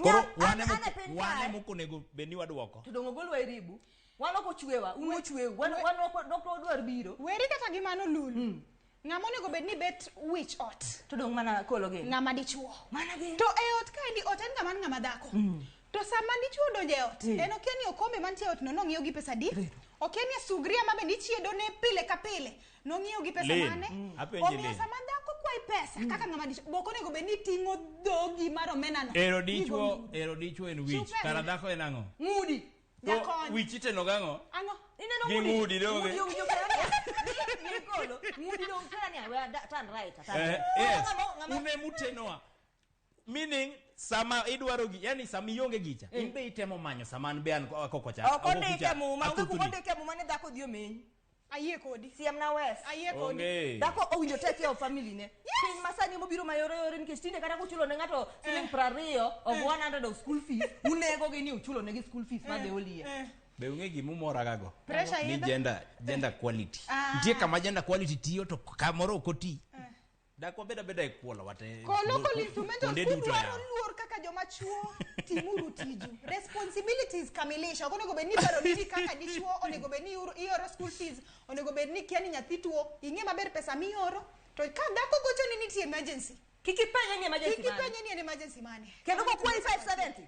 Koro wane mok onego bed ni waduoko. To dong' ogolwa e ribu. Wan ok ochwewa, un ochweu. Wan ok wadwar biro. Weri kata gi mano Lulu. Ng'ama onego bed ni bet wich ot. To dong' mana kolo gin. Ng'ama dichuo. Mana gin. To e ot kaendi ot en ng'ama ng'ama dhako. To sama dichuo odonjo e ot, en okia ni okombe mantie e ot no nong'iew gi pesa di. Okia ni sugria ma bende ichiedo ne pile ka pile nong'iew gi pesa mane. Omiyo sama dhako kwayi pesa kaka ng'ama dichuo, bok onego bed ni ting'o dhogi mar omena no. Ero dichuo en wich, kara dhako en ang'o? Ng'udi. To wich iteno gang'o? Ang'o? Ineno ng'udi. Gi ng'udi donge. Ng'udi owinjo kara ni kolo. Ng'udi dong' kara ni we turn right. Yes. Une mutenoa. Meaning sama idwaro gi, yani sama ionge gicha, in be itemo manyo sama an be an kokocha. Ok ondike Muma, onge kuma ondike Muma ni dhako dhi omeny. Ayie kodi. Siem na wes. Ayie kodi. Dhako owinjo take care of family ne. Piny masani mobiro mayore yore nikech tinde kata kuchulo ne ng'ato siling 20 of 100 of school fees, unego gi ni uchulo negi school fees ma the whole year. Be ung'e gimumoragago? Ni gender quality. Nitie kama gender quality tiyo to kamoro ok oti. Dak wabed abeda e kuolo wate. Koloko instrumentals kudwaro luor kaka joma chuo, timuru tiju. Responsibilities kamilisha. Ok onego bed ni paro ni kaka dichuo, onego bed ni ioro school fees, onego bed ni kia ni nyathi tuo, ing'e maber pesa mioro. To ka dhako gocho ni nitie emergency, Kik ipenje ni emergency Kik mane. ipenje ni en emergency mane. Kendo kokwayi 570.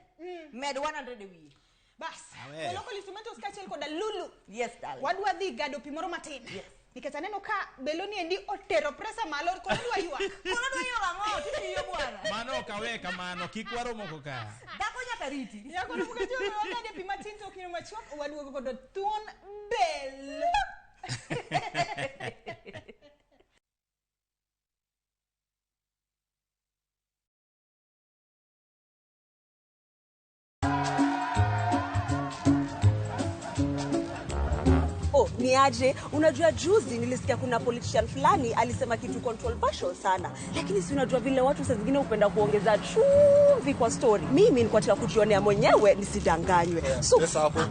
Med 100 e wiye. Bas. Aweyo. Oloko instrumentals kaachiel koda Lulu. Yes, darling. Wadwa dhi gado pi moro matin. Yes. Nikech aneno ka Beloni endi otero presa malo koro odwa ywak. Koro odwa ywak ang'o? Titiyo bwana. Mano ok awe kamano, kik waromoko ka. Dhako nyaka riti. Nyako romo ka chon wagade pi matin to kino machuok waduogo kod thuon bel. Oh, ni aje? Unajua juzi nilisikia kuna politician fulani alisema kitu controversial sana, lakini si unajua vile watu saa zingine hupenda kuongeza chumvi kwa story. Mimi nilikuwa nataka kujionea mwenyewe nisidanganywe. So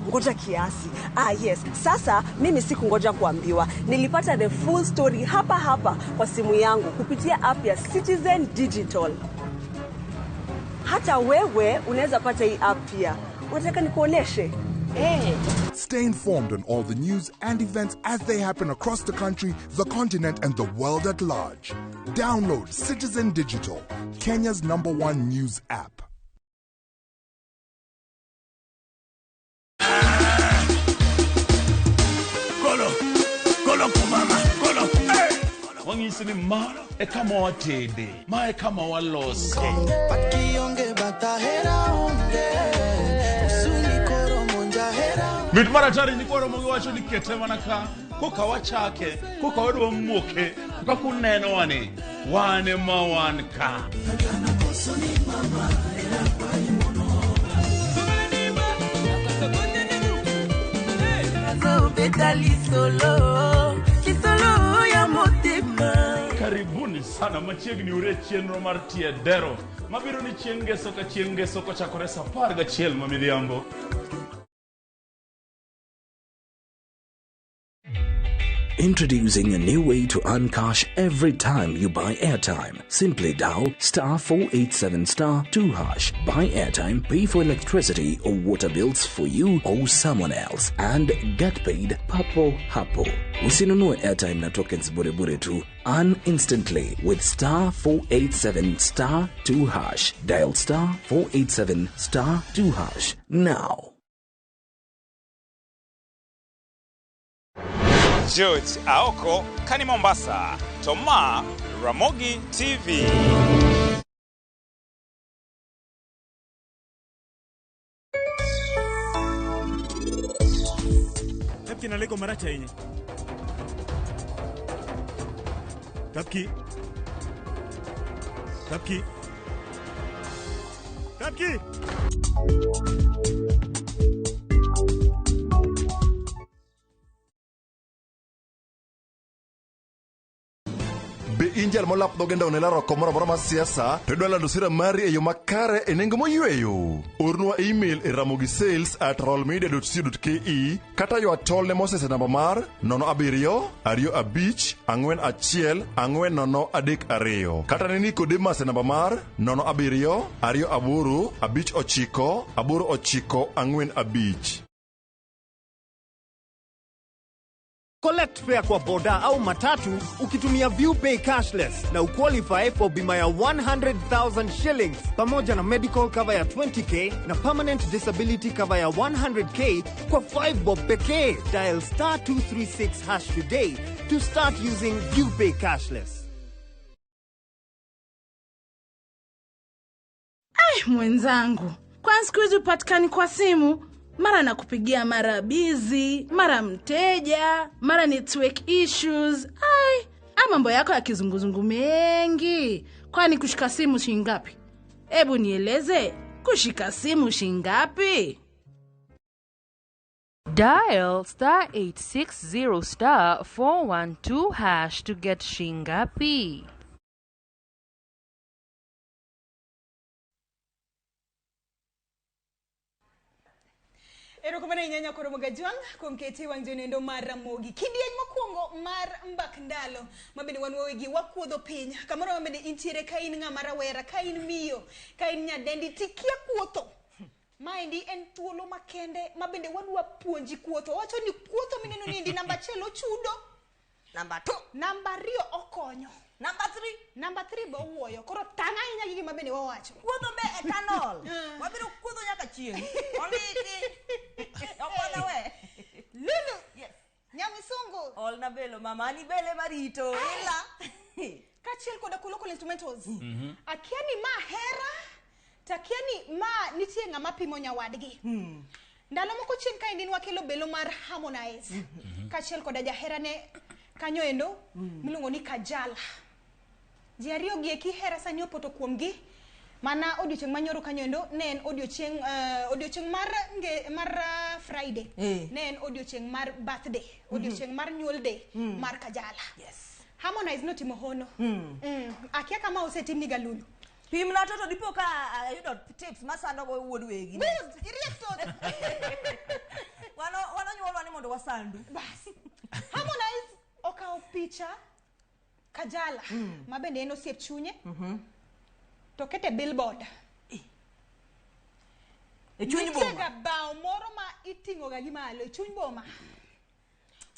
ngoja kiasi. Ah, yes. Sasa mimi sikungoja kuambiwa, nilipata the full story hapa hapa kwa simu yangu kupitia app ya Citizen Digital. Hata wewe unaweza pata hii app pia. Unataka nikuoneshe? Hey. Stay informed on all the news and events as they happen across the country, the continent, and the world at large. Download Citizen Digital, Kenya's number one news app. Golo, golo kumama, golo. Hey! Wang'isi ni ma e kama watede, ma e kama walose. Kionge batahera onge usuni koro monja hera Mit mar atari nyikwa Ramogi wacho ni kete mana ka koka wachake, koka wadwa muoke, koka kunenowa ni wan ema wan ka. Nazobeta lisolo lisolo ya motema. Karibuni sana machiegni ure chenro mar tie dero mabiro ni chieng' ngeso ka chieng' ngeso kochakore sa 11 ma midhiambo. Introducing a new way to earn cash every time you buy airtime. Simply dial star 487 star 2 hash. Buy airtime, pay for electricity or water bills for you or someone else, and get paid papo hapo. Usinunue airtime na tokens bure bure tu. Earn instantly with star 487 star 2 hash. Dial star 487 star 2 hash now. George Aoko kani Mombasa, Toma Ramogi TV. Tapki nalego marach ahinya. Tapki. Tapki. Tapki. Be in jal molap dhoge ndaw ne laro oko moro amora mar siasa to idwa lando sira mari e yo makare e nengo moyweyo. Ornwa email e ramogisales@rollmedia.co.ke kata ywa tol ne Moses e namba mar 07 25 41 4032 kata ne Nicodemus e namba mar 07 28 59 89 45. Collect fare kwa boda au matatu ukitumia ViewPay cashless na uqualify for bima ya 100,000 shillings pamoja na medical cover ya 20k na permanent disability cover ya 100k kwa 5 bob pekee. Dial star 236 hash today to start using ViewPay cashless. Ai, mwenzangu, kwani siku hizi hupatikani kwa simu? Mara nakupigia mara busy, mara mteja, mara network issues. Ai, mambo yako ya kizunguzungu mengi. Kwani kushika simu shilingi ngapi? Ebu nieleze, kushika simu shilingi ngapi? Dial star 860 star 412 hash to get Shingapi. Erokamano ahinya nyakoro Mogajwang' kuom kete wang' jonendo mar Ramogi. Kidieny mokwongo mar mbak ndalo mabende wan wawegi wakuodho piny kamoro mabende intiere ka in ng'ama rawera, ka in miyo, ka in nyadendi tikia kuotho. Maendi en thuolo makende mabende wadwa puonji kuotho. Wacho ni kuotho mineno ni endi namba achiel ochudo. Namba 2. Namba 2 okonyo. Namba 3. Namba 3 be owuoyo. Koro tang' ahinya gi gima bende wawacho. Kuodho be eternal. Wabiro kuodho nyaka chieng'. Ondiki. Okwana we. Lulu. Yes. Nyamisungu. Olna belo mama, ani bele marito. Ila. Kaachiel koda Kulokol instrumentals. Akia ni ma hera, to akia ni ma nitie ng'ama pimo nyawadgi. Ndalo moko chien kaendi nwakelo belo mar Harmonize. Kaachiel koda jaherane kanyo endo miluongo ni Kajala. Ji ariyo gi eki hera sani opoto kuomgi. Mana odiochieng' manyoro kanyo endo ne en odiochieng' odiochieng' mar mar Friday. Ne en odiochieng' mar birthday, odiochieng' mar nyuol day mar Kajala. Yes. Harmonize notimo hono. Akia kama osetimni ga Lulu. Pimna to dipo ka ayudo tips masando go wuod wegi. Good, iriek thoth. Wano nyuolwa ni mondo wasandu. Bas. Harmonize okawo picha Kajala ma bende en osiep chunye. To kete billboard. E chuny boma. Nitie ga bao moro ma iting'o ga gi malo e chuny boma.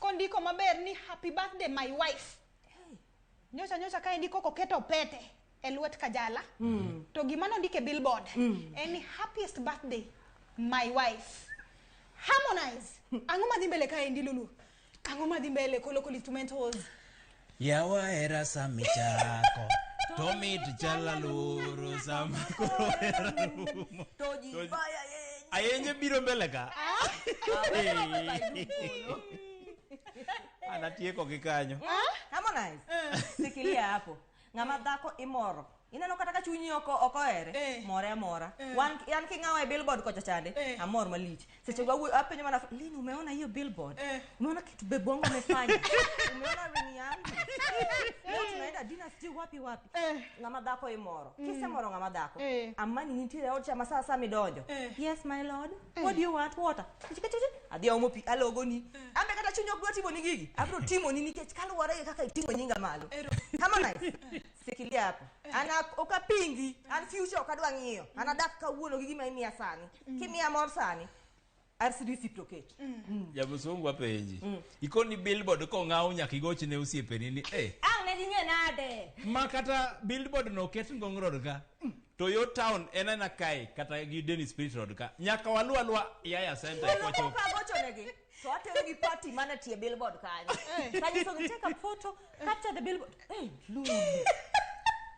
Kondiko maber ni happy birthday my wife. Nyocha nyocha kaendi koko keto pete e lwet Kajala. To gima nondike e billboard en ni happiest birthday my wife. Harmonize. Ang'o madhi mbele kaendi Lulu? Ang'o madhi mbele Kolokol instrumentals? Yawa hera sama ichako to mit chala loro sama koro hera rumo. To ji baya ye. Ayenje biro mbele ka. Anatieko gi kanyo. Harmonize. Sikilia hapo. Ng'ama dhako imoro. Ineno kata ka chunyi ok ohere, more amora. Wan yan king'awo e billboard kocha chande, amor malich. Seche go apenjo mana Lini, umeona hiyo billboard? Umeona kitu bebu wangu amefanya? Umeona ring yangu? Leo tunaenda dinner sijui wapi wapi. Ng'ama dhako imoro. Kisemoro ng'ama dhako. Amani nitiere e od cha ma sa midonjo. Yes my lord. What do you want? Water. Adhi omo pi alogoni. Ambe kata chuny ok dwa timoni gigi. Abiro timoni nikech kaluwore gi kaka iting'o nyinga malo. Harmonize. Sikilia hapo. Ana okapingi, an future ok adwa ng'iyo. An adak kawuono gi gima imiya sani. Kimiya mor sani, reciprocate. Jabusungu apenji. Ikoni billboard kong'aw nyaka igoch ne osiepeni ni eh. Ang' ne ging'e nade? Ma kata billboard no oket Ngong Road ka. To yo town en aena kae kata gi Dennis Spirit Road ka. Nyaka walu alua Yaya Center Lulu kwachopo. pok agochonegi. To atero gi party mane tie billboard kanyo. Kanyiso gi take a photo, capture the billboard. Hey, Lulu.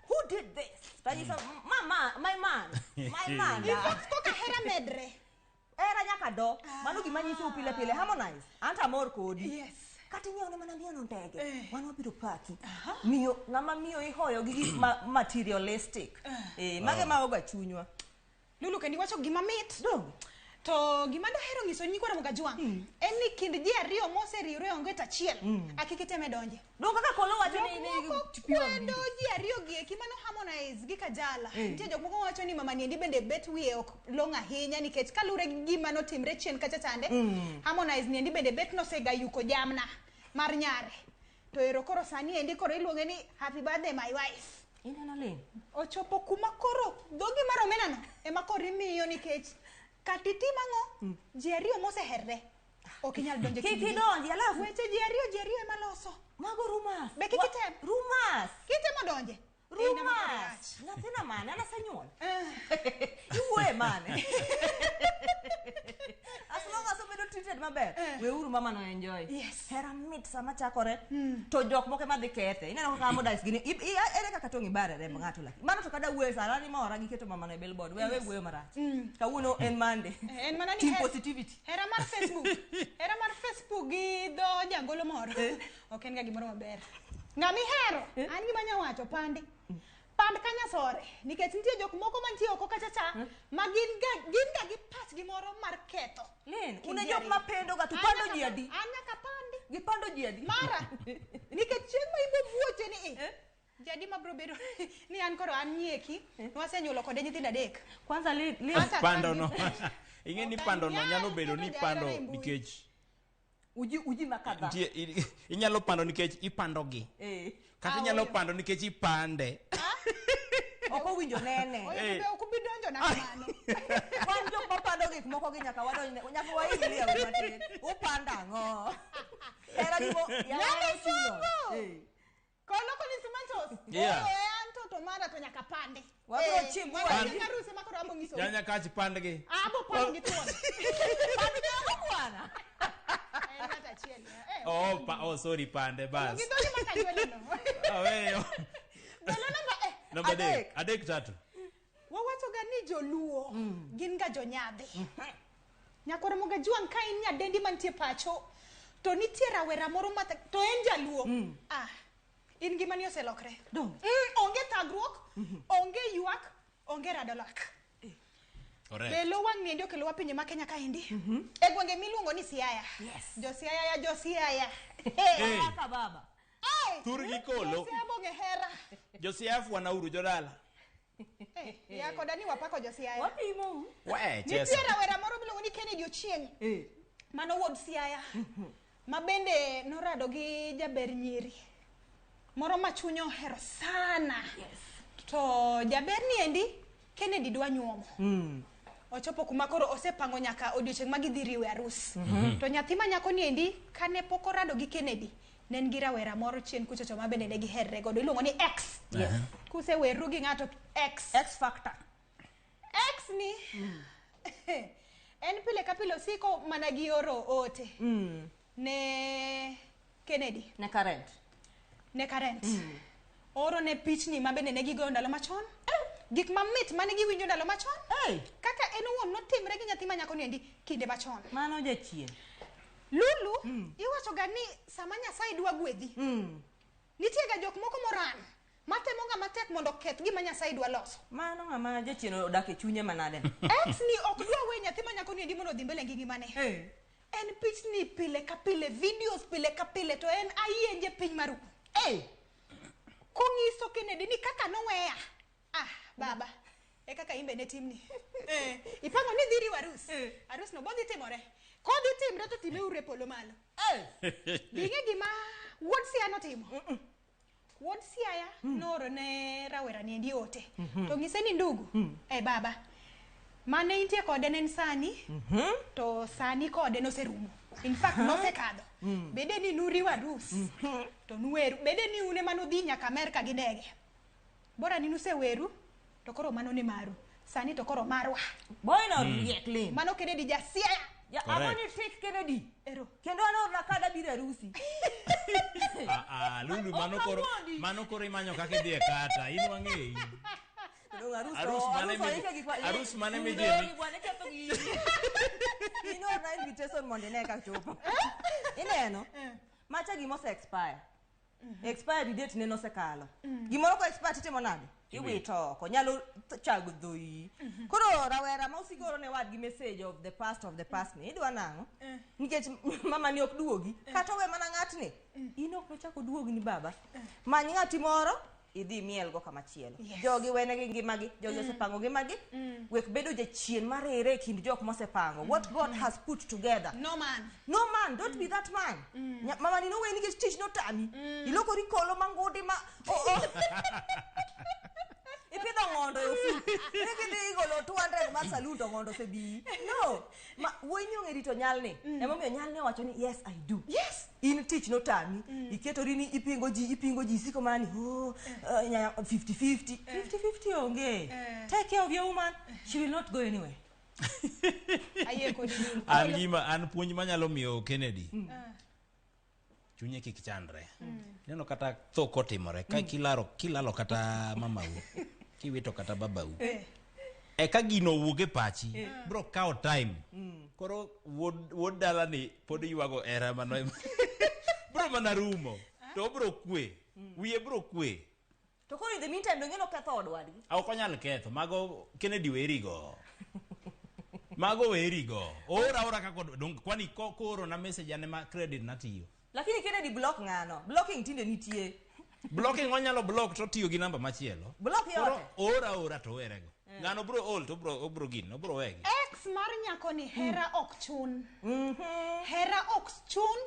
Who did this? Tanyiso, mama, my man. My man. In fact, koka hera medre. Hera nyaka do. Mano gima nyisou pile pile. Harmonize. Anta amor kodi. Yes. Kata inyiewo ne mana miyo no ndege. Wan wabiro paki. Miyo, ng'ama miyo ihoyo gi gik materialistic. Mage ma oga chunywa. Lulu kendi wacho gima mit. To gima dahero nyiso nyikwa Ramogi Ajwang' en ni kind ji ariyo moseriwre e onget achiel, akik iteme donje. Dong kaka Kolo wacho ni Jok moko kwedo ji ariyo gi eki mano Harmonize gi Kajala. Nitie jok moko wacho ni mama niendi bende bet wiye ok long'o ahinya nikech kaluwore gi gima notimre chien kacha chande, Harmonize niendi bende bet nosegayuko jamna mar nyare. To ero koro sani endi koro iluonge ni happy birthday my wife. Ineno Lin? Ochopo kuma koro dhogi mar omenano ema koro imiyo nikech kata itim ang'o, ji ariyo moseherre ok inyal donjo e Kik kindgi. idonji, alafu Weche ji ariyo ema loso. Mago rumors. Be kik item. Rumors. Kitemo donje. Rumors. Nyathina mane? An asenyuol. Iwuoye mane? As long as obedo treated maber, weuru mama no enjoy. Yes. Hera mit sama chakore, to jok moko ema dhi kethe. Ineno kaka Harmonize gini, ere kaka tong' ibare remb ng'ato lakini. Mano to kada wuoyo sana, an imora gi keto mama no e billboard. We awe wuoyo marach. Kawuono en Monday. En mana ni Team positivity. Hera mar Facebook. Hera mar Facebook gi dho jangolo moro. Ok en ga gimoro maber. Ng'ama ihero, an gima anya wacho pandi. Pand kanyasore nikech nitie jok moko mantie oko kacha cha ma gin ga gi pachgi moro mar ketho. Lin, Kind une ji jok ariyo. ma pendo ga to An pando nyaka ji adi? An nyaka pandi. Gipando ji adi? Mara. Nikech chieng' ma ibo buoche ni jadi mabro bedo ni an koro an nyieki, nwasenyuolo kode nyithindo adek. Kwanza Lin. Ata Pando no. an Ing'e ni pando no nyalo bedo ni pando nikech uji makadha. Nitie inyalo pando nikech ipando gi. Kata inyalo pando nikech ipande. Ok owinjo nene. Oyo be ok ubi donjo na kamano. Wan jok mapando gik moko gi nyaka wadonj nyaka waingli e wi matin. Upando ang'o? Hera gi mo yawa Nene ochuno. somo. Kolo kod instrumentals. Yeah. Oyo e an mara to nyaka pande. Wabiro Eh, chimbwa. mano chieng' arus ema koro abo nyisou. Nyanya kach pandgi. Abo pando gi thuon. Pand gi bwana. En ng'at achiel. Eh, Oh, oh sorry pande bas. gi dhogi ma kanywele no. Aweyo. Belo namba Namba adek. Adek tatu. Wawacho ga ni joluo gin ga jonyadhi. Nyakwar Mogajuang' ka in nyadendi mantie pacho to nitie rawera moro ma to en jaluo. Ah, in ngimani oselokre. Onge thagruok, onge ywak, onge rado lak. Correct. Belo wang' niendi okelowa pinje ma Kenya kaendi. E gwenge miluongo ni Siaya. Yes. Jo Siaya ya jo Siaya. Hey. Kaka baba. Hey! Thurgi kolo. Jo Siaya bonge hera. Josiaf wanauru jodala. Eh, ya koda ni wapako jo Siaya. Wapimo. We, chesa. Nitie rawera moro miluongo ni Kennedy Ochieng. Mano wuod Siaya. Ma bende norado gi jaber nyiri. Moro ma chunye ohero sana. Yes. To jaber ni endi Kennedy dwa nyuomo. Ochopo kuma koro osepango nyaka odiochieng' ma gidhi riwe arus. To nyathi ma nyako ni endi kane pok orado gi Kennedy, ne en gi rawera moro chien kuchocho ma bende ne giherre godo iluongo ni X. Yes. Kuseweru gi ng'ato X. X factor. X ni en pile ka pile osiko mana gi oro ote ne Kennedy. Ne current. Ne current. Oro ne pichni ma bende ne gigoyo ndalo machon. Gik mamit mane giwinjo ndalo machon. Kaka en owuon notimre gi nyathi ma nyako ni endi kinde machon. Mano jachien. Lulu, iwacho ga ni sama Nyasaye dwa gwedhi. Nitie ga jok moko moran matemo ga matek mondo oketh gima Nyasaye dwa loso. Mano ng'ama jachien odak e chunye manade. Ex ni ok dwa we nyathi ma nyako ni endi mondo odhi mbele gi ngimane. En pichni pile ka pile, videos pile ka pile to en ayienje piny maru. Kong'iso Kennedy ni kaka noweya. Ah, baba. E kaka imbe ne timni. Ipango ni dhi riwo arus. Arus no bodhi timore. Kodhi timre to time uru e polo malo. Bing'e gima wuod Siaya notimo. Wuod Siaya nooro ne rawera ni endi ote. To ng'ise ni ndugu. Eh baba. Mane intie kode ne en sani. To sani kode noserumo. In fact nosekadho. Bede ni nuriwo arus. To nuweru. Bede ni une manudhi nyaka Amerka gi ndege. Bora ni nuseweru to koro mano ne maru. Sani to koro marwa. Boy no riek lim. Mano Kennedy ja Siaya. Ya Correct. ang'o ni tik Kennedy. Ero. Kendo an orna kada biro e arusi. Ah, Lulu mano koro imanyo kaka idhi e kata. In wang'eyi. Dong arus Arus mane arus mane midhi- Bwana ketho gi. In orna invitation mondo ine ka chopo. Ineno? Macha gima ose expire. Expiry date ne nosekalo. Gimoro ko expire titimo nade? Iwito oko. Nyalo chago dhoyi. Koro rawera ma osiko oro ne wadgi message of the past ni idwa nang'o? Nikech mama ni ok duogi. Kata owe mana ng'atni. In ok nochak oduogni baba. Many ng'ati moro idhi mielgo kama chielo. Yes. Jogi wenegi ngimagi, jogi osepango ngimagi. Wek bedo jachien marere e kind jok mosepango. What God has put together. No man. No man, don't be that man. Mama ni noweyi nikech tich notami. Ilokori kolo mangudi ma Ipidho ng'ondo e ofis. Ni kidhi igolo 200 mar saloon to ng'ondo osebiyi. No. Ma wuoyi ni ong'e rito nyalni. Emomiyo nyalni owacho ni yes I do. Yes. In tich notami. Iketori ni ipingo ji, isiko mana ni oh, 50-50. 50-50 onge. Take care of your woman. She will not go anywhere. Ayie kodi Lulu. An gima an puonj manyalo miyo Kennedy. Chunye kik chandre. Ineno kata tho kotimore ka kilalo kata mamau, kiwito kata babau. Eka gino owuok e pachi, bro kawo time. Koro wuod dala ni pod ywago hera mano. Bro mana rumo. To obro kwe. Wiye bro kwe. To koro in the meantime donge noketho od wadgi. Ok onyal ketho. Mago Kennedy werigo. Mago werigo. Ora kaka kwani koro na message ane ma credit natiyo. Lakini Kennedy block ng'ano. Blocking tinde nitie. Blocking onyalo block to tiyo gi namba machielo. Block yote. Ora to werego. Ng'ano bro ol to obro gin, obro wegi. Ex mar nyako ni hera ok chun. Hera ok chun.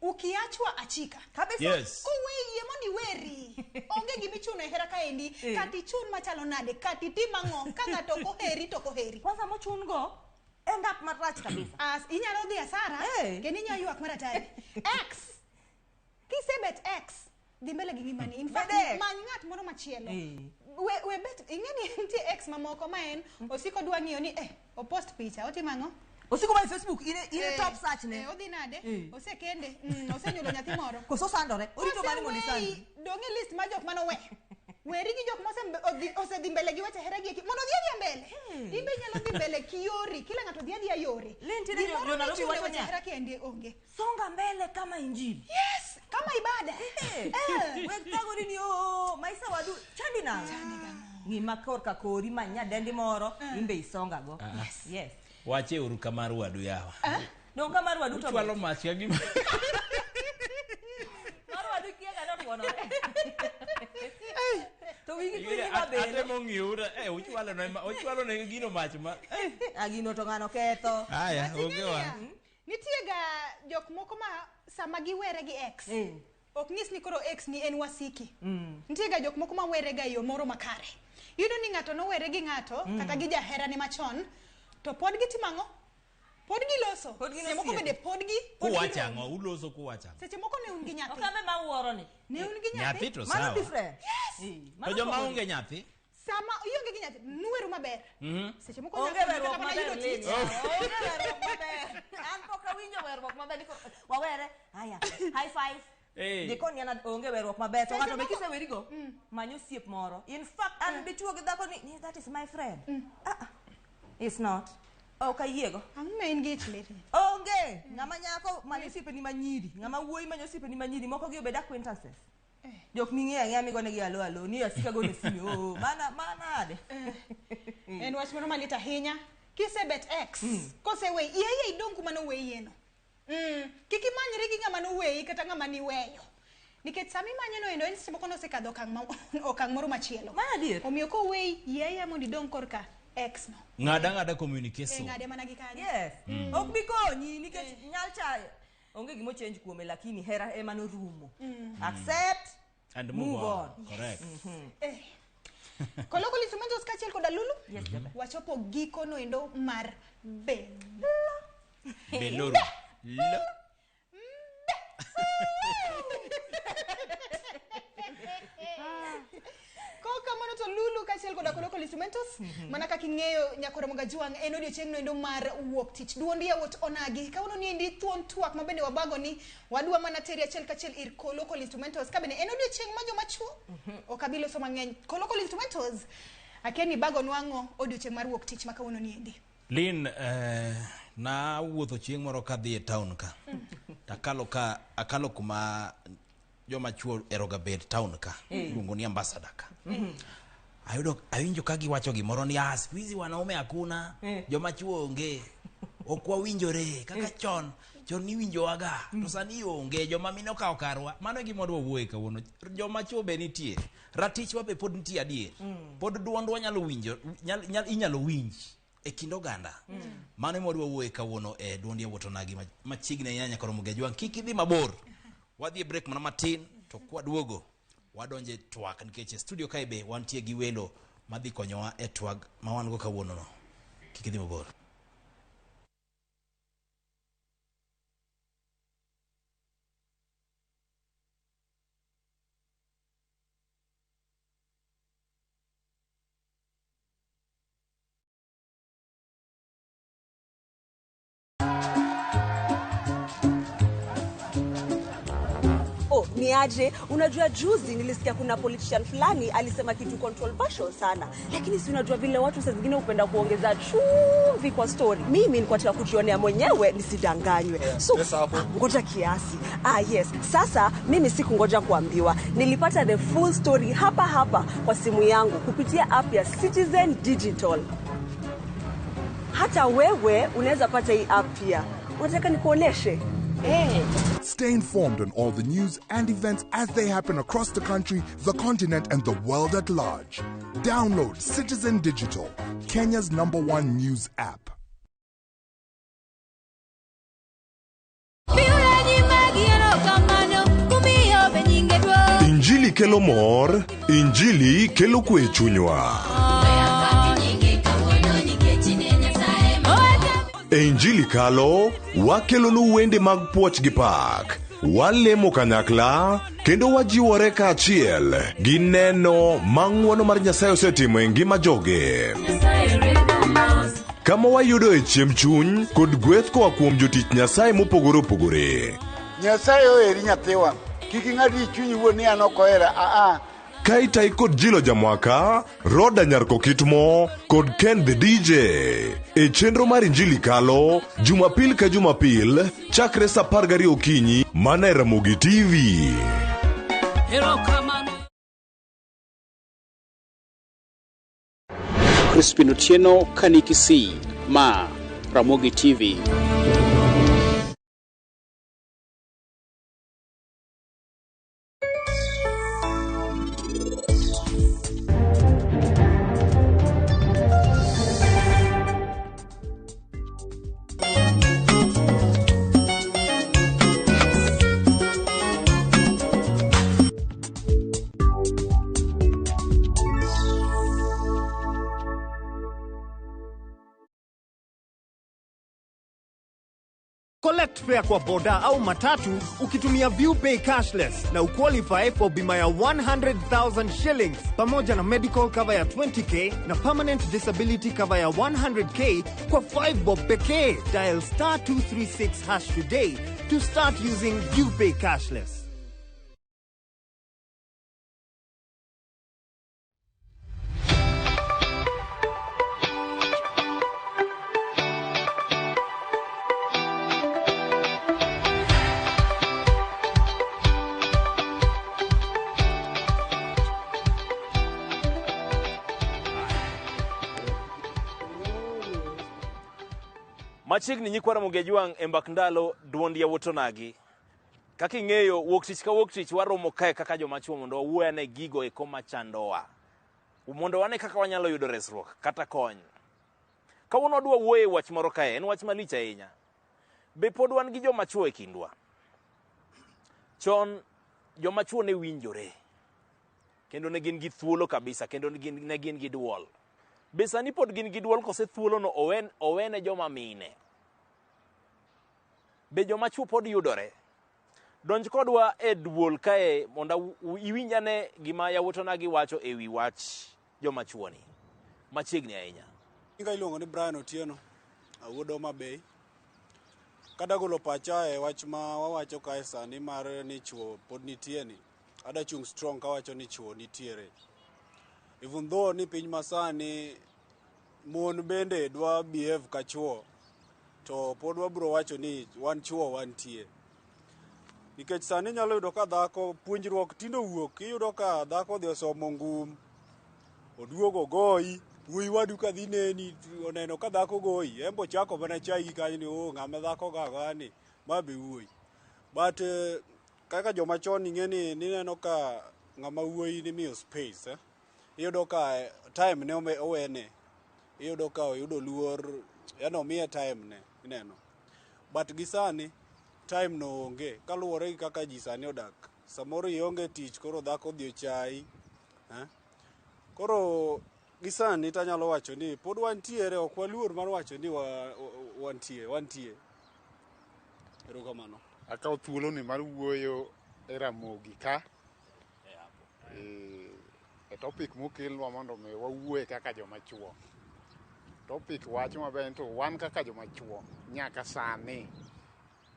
Ukiachwa achika. Kabisa. Yes. Koweyie mondo iweri. Onge gimichuno e hera kaendi. Kati chun machalo nade, kati tim ang'o, ka ng'ato ok oheri to ok oheri. Kwanza mochun go end up marach kabisa. As inyalo dhi asara, kendo inyalo ywak mar atari. Ex. Kisebet ex. Dhi mbele gi ngimani. In fact, Medek. many ng'at moro machielo. Eh. We bet ing'e ni nitie ex mamoko ma en osiko dwa ng'iyo ni opost picha otimo ang'o? Osiko ma e Facebook ine top search ne. Odhi nade? Eh. Osekende, osenyuolo nyathi moro. Koso sandore, orito mane mondo Oseweyi, isandi. Dong' e list mar jok manowe. Weri gi jok osedhi mbele gi weche hera gi eki. Mondo odhi adhiya mbele. In be inyalo dhi mbele kiyori. Kila ng'ato dhi adhiya yore. Lin tinde Gimoro jo Nairobi michuno wacho weche niya. hera kendi onge. Songa mbele kama injili. Yes, kama ibada. Weg thagori ni oo, maisa wadu chandi nang'o? Ng'ima korka kori many nyadendi moro, in be isonga go. Ah. Yes. Wache uru kamar wadu yawa. Dong' ka mar wadu to Uchwalo mach ka gima. Mar wadu kia ga notuonore. To wigi kwinyi mabele. Atemo ng'iyo ura, uchwalo ne uchwalo ne gino mach ma. Ah, gino to ng'ano ketho. Aya, onge wa. Nitie ga jok moko ma sama giwere gi ex. Ok nyis ni koro ex ni en wasiki. Nitie ga jok moko ma were ga e yo moro makare. Iyudo ni ng'ato nowere gi ng'ato kata gi jaherane machon to pod gitimo ang'o? Pod giloso. Pod Seche moko giloso. bende pod gi Kuwacho ang'o? Uloso kuwacho ang'o? Seche moko ne un gi nyathi. Okambe ma wuoro ni. Ne un gi nyathi. Nyathi to sawa. Mano different. Yes. To joma onge nyathi? Sama ionge gi nyathi, nuweru maber. Seche moko Onge nyathi werruok kata mana maber yudo Lin. tich. Onge werruok maber. An pok awinjo werruok maber. Ni koro wawere. Aya, high five. Dikoni an onge werruok maber. To ng'ato be kisewerigo, many osiep moro. In fact, an dichuo gi dhako ni that is my friend. Ah, it's not. Ok ayiego. Ang'o ma in gi ich lit? Onge. Ng'ama nyako manyo osiepeni manyiri. Ng'ama wuoyi manyo osiepeni manyiri. Moko gi obed acquaintances. Jok ming'eyo ang'eya migonegi alo alo ni asika gone simu. Oh, mana manade. En wach moro malit ahinya. Kisebet ex, koseweyi, iye idong' kuma noweyieno. Kik imanyri gi ng'ama noweyi kata ng'ama niweyo. Nikech sama imanye no endo en seche moko nosekadho okang' moro machielo. Mano adier. Omiyo koweyi, yie mondo idong' korka ex no. Ng'ada ng'ada communication. Ng'ade mana gi kanyo. Yes. Ok bi konyi nikech nyalcha onge gima ochange kuome lakini hera ema norumo. Accept And move move on. on. Correct. Kolokolo Instrumentals kaachiel koda Lulu. Yes, Wachopo giko no endo mar Belo. Beloro. Lo. Kokamano to Lulu kaachiel koda Kolokolo Instrumentals mana kaka ing'eyo nyakore Mogajuang' en odiochieng' no endo mar wuok tich. Duond yawuot onagi. Kawuono ni endi thuon twak ma bende wabago ni wadwa mana teri achiel kachiel ir Kolokolo Instrumentals ka bende en odiochieng' ma joma chuo ok abi loso mang'eny. Kolokolo Instrumentals akia ni bago nwang'o odiochieng' mar wuok tich ma kawuono ni endi. Lin, na wuotho chieng' moro kadhi e town ka. Takalo ka akalo kuma joma chuo eroga bed town ka. Iluongo ni ambassador ka. Ayudo awinjo ka giwacho gimoro ni ah, siku hizi wanaume hakuna, joma chuo onge. Ok wawinjore kaka chon. Chon niwinjowaga to sani onge joma mine okawo karwa. Mano e gima wadwa wuoye kawuono. Joma chuo be nitie. Ratichwa be pod nitie adier. Pod duondwa nyalo winjo inyalo winj e kind oganda. Mano ema wadwa wuoye kawuono e duond yawuot onagi machiegni ahinya nyaka romo Gajwang'. Kik idhi mabor. Wadhi e break mana matin to kwaduogo wadonje twak nikech e studio kae be wantie gi welo madhi konyowa e twak ma wan go kawuono no. Kik idhi mabor. Oh, ni aje? Unajua juzi nilisikia kuna politician fulani alisema kitu controversial sana. Lakini si unajua vile watu saa zingine hupenda kuongeza chumvi kwa story. Mimi nilikuwa nataka kujionea mwenyewe nisidanganywe. So ngoja kiasi. Ah yes. Sasa mimi sikungoja kuambiwa. Nilipata the full story hapa hapa kwa simu yangu kupitia app ya Citizen Digital. Hata wewe unaweza pata hii app pia. Unataka nikuoneshe? Stay informed on all the news and events as they happen across the country, the continent, and the world at large. Download Citizen Digital, Kenya's #1 news app. Injili kelo mor, Injili kelo kwe chunywa. E Injili kalo, wakelonu wende mag puoch gi pak. Walemo kanyakla kendo wajiwore kaachiel gi neno ma ng'wono mar Nyasaye osetimo e ngima joge. Kama wayudoe chiemb chuny kod gweth koa kuom jotich Nyasaye mopogore opogore. Nyasaye oheri nyathiwa. Kik ing'ad gi chunyi wuon ni an ok ohera. Aa. Ka itai kod Jilo Jamwaka, Roda Nyarkokitmo kod Ken the DJ. E chenro mar Injili Kalo, Jumapil ka Jumapil, chakre sa 12 okinyi mana e Ramogi TV. Crispin Otieno Kanikisi, ma Ramogi TV. Collect fare kwa boda au matatu ukitumia ViewPay cashless na uqualify for bima ya 100,000 shillings pamoja na medical cover ya 20k na permanent disability cover ya 100k kwa 5 bob pekee. Dial star 236 hash today to start using ViewPay cashless. Machiegni nyikwa Ramogi Ajwang' e mbak ndalo duond yawuot onagi. Kaka ing'eyo, wuok tich ka wuok tich waromo kae kaka joma chuo mondo wawuo ane gigo eko machandowa. Mondo wane kaka wanyalo yudo resruok kata kony. Kawuono wadwa wuoyo e wach moro kae, en wach malich ahinya. Be pod wan gi joma chuo e kindwa? Chon joma chuo ne winjore kendo ne gin gi thuolo kabisa kendo ne gin gi duol. Be sani pod gin gi duol kose thuolono owene joma mine? Be joma chuo pod yudore? Donj kodwa e duol kae mondo iwinj ane gima yawuot onagi wacho e wi wach joma chuo ni. Machiegni ahinya. Nyinga iluongo ni Brian Otieno, awuod Homa Bay. Kadagolo pacha e wach ma wawacho kae sani mar ni chuo pod nitie ni, ada chung' strong kawacho ni chuo nitiere. Even though ni piny masani mon bende dwa behave ka chuo, to pod wabro wacho ni wan chuo wantie. Nikech sani inyalo yudo ka dhako puonjruok tinde owuok, iyudo ka dhako odhi osomo ngum, oduogo ogoyi, wuoyi wadu ka dhi neni, oneno ka dhako goyi, en be ochako mana chayi gi kanyo ni oh ng'ama dhako go agoya ni, ma be wuoyi. But kaka joma chon ing'e ni nineno ka ng'ama wuoyi nimiyo space, eh? Iyudo ka time ne owene, iyudo ka oyudo luor, yani omiye time ne, ineno. But gi sani, time no onge, kaluwore gi kaka ji sani odak. Samoro ionge tich, koro dhako odhi ochayi. Eh? Koro gi sani tanyalo wacho ni pod wantiere, ok waluor mar wacho ni wantie, wantie. Erokamano. Akawo thuoloni mar wuoyo e Ramogi ka. E topic mokelnwa mondo mi wawuoye kaka joma chuo. Topic wacho maber ni to wan kaka joma chuo nyaka sani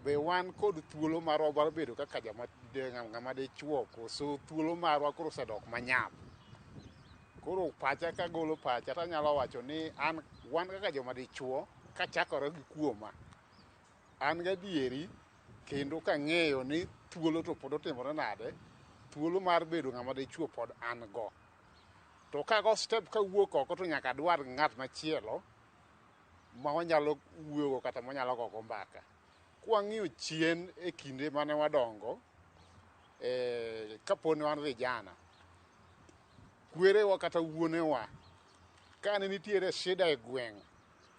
be wan kod thuolo marwa mar bedo kaka ng'ama dichuo koso thuolo marwa koro osedok manyap. Koro pacha kagolo pacha tanyalo wacho ni an wan kaka joma dichuo kachakore gi kuoma an gadieri kendo kang'eyo ni thuolo to pod otimore nade, thuolo mar bedo ng'ama dichuo pod an go. To kago step kawuok oko to nyaka adwar ng'at machielo ma wanyalo wuoyogo kata mwanyalo gogo mbaka. Kwang'iyo chien e kinde mane wadongo, kapod ne wan vijana, kwerewa kata wuonewa, kane nitiere shida e gweng',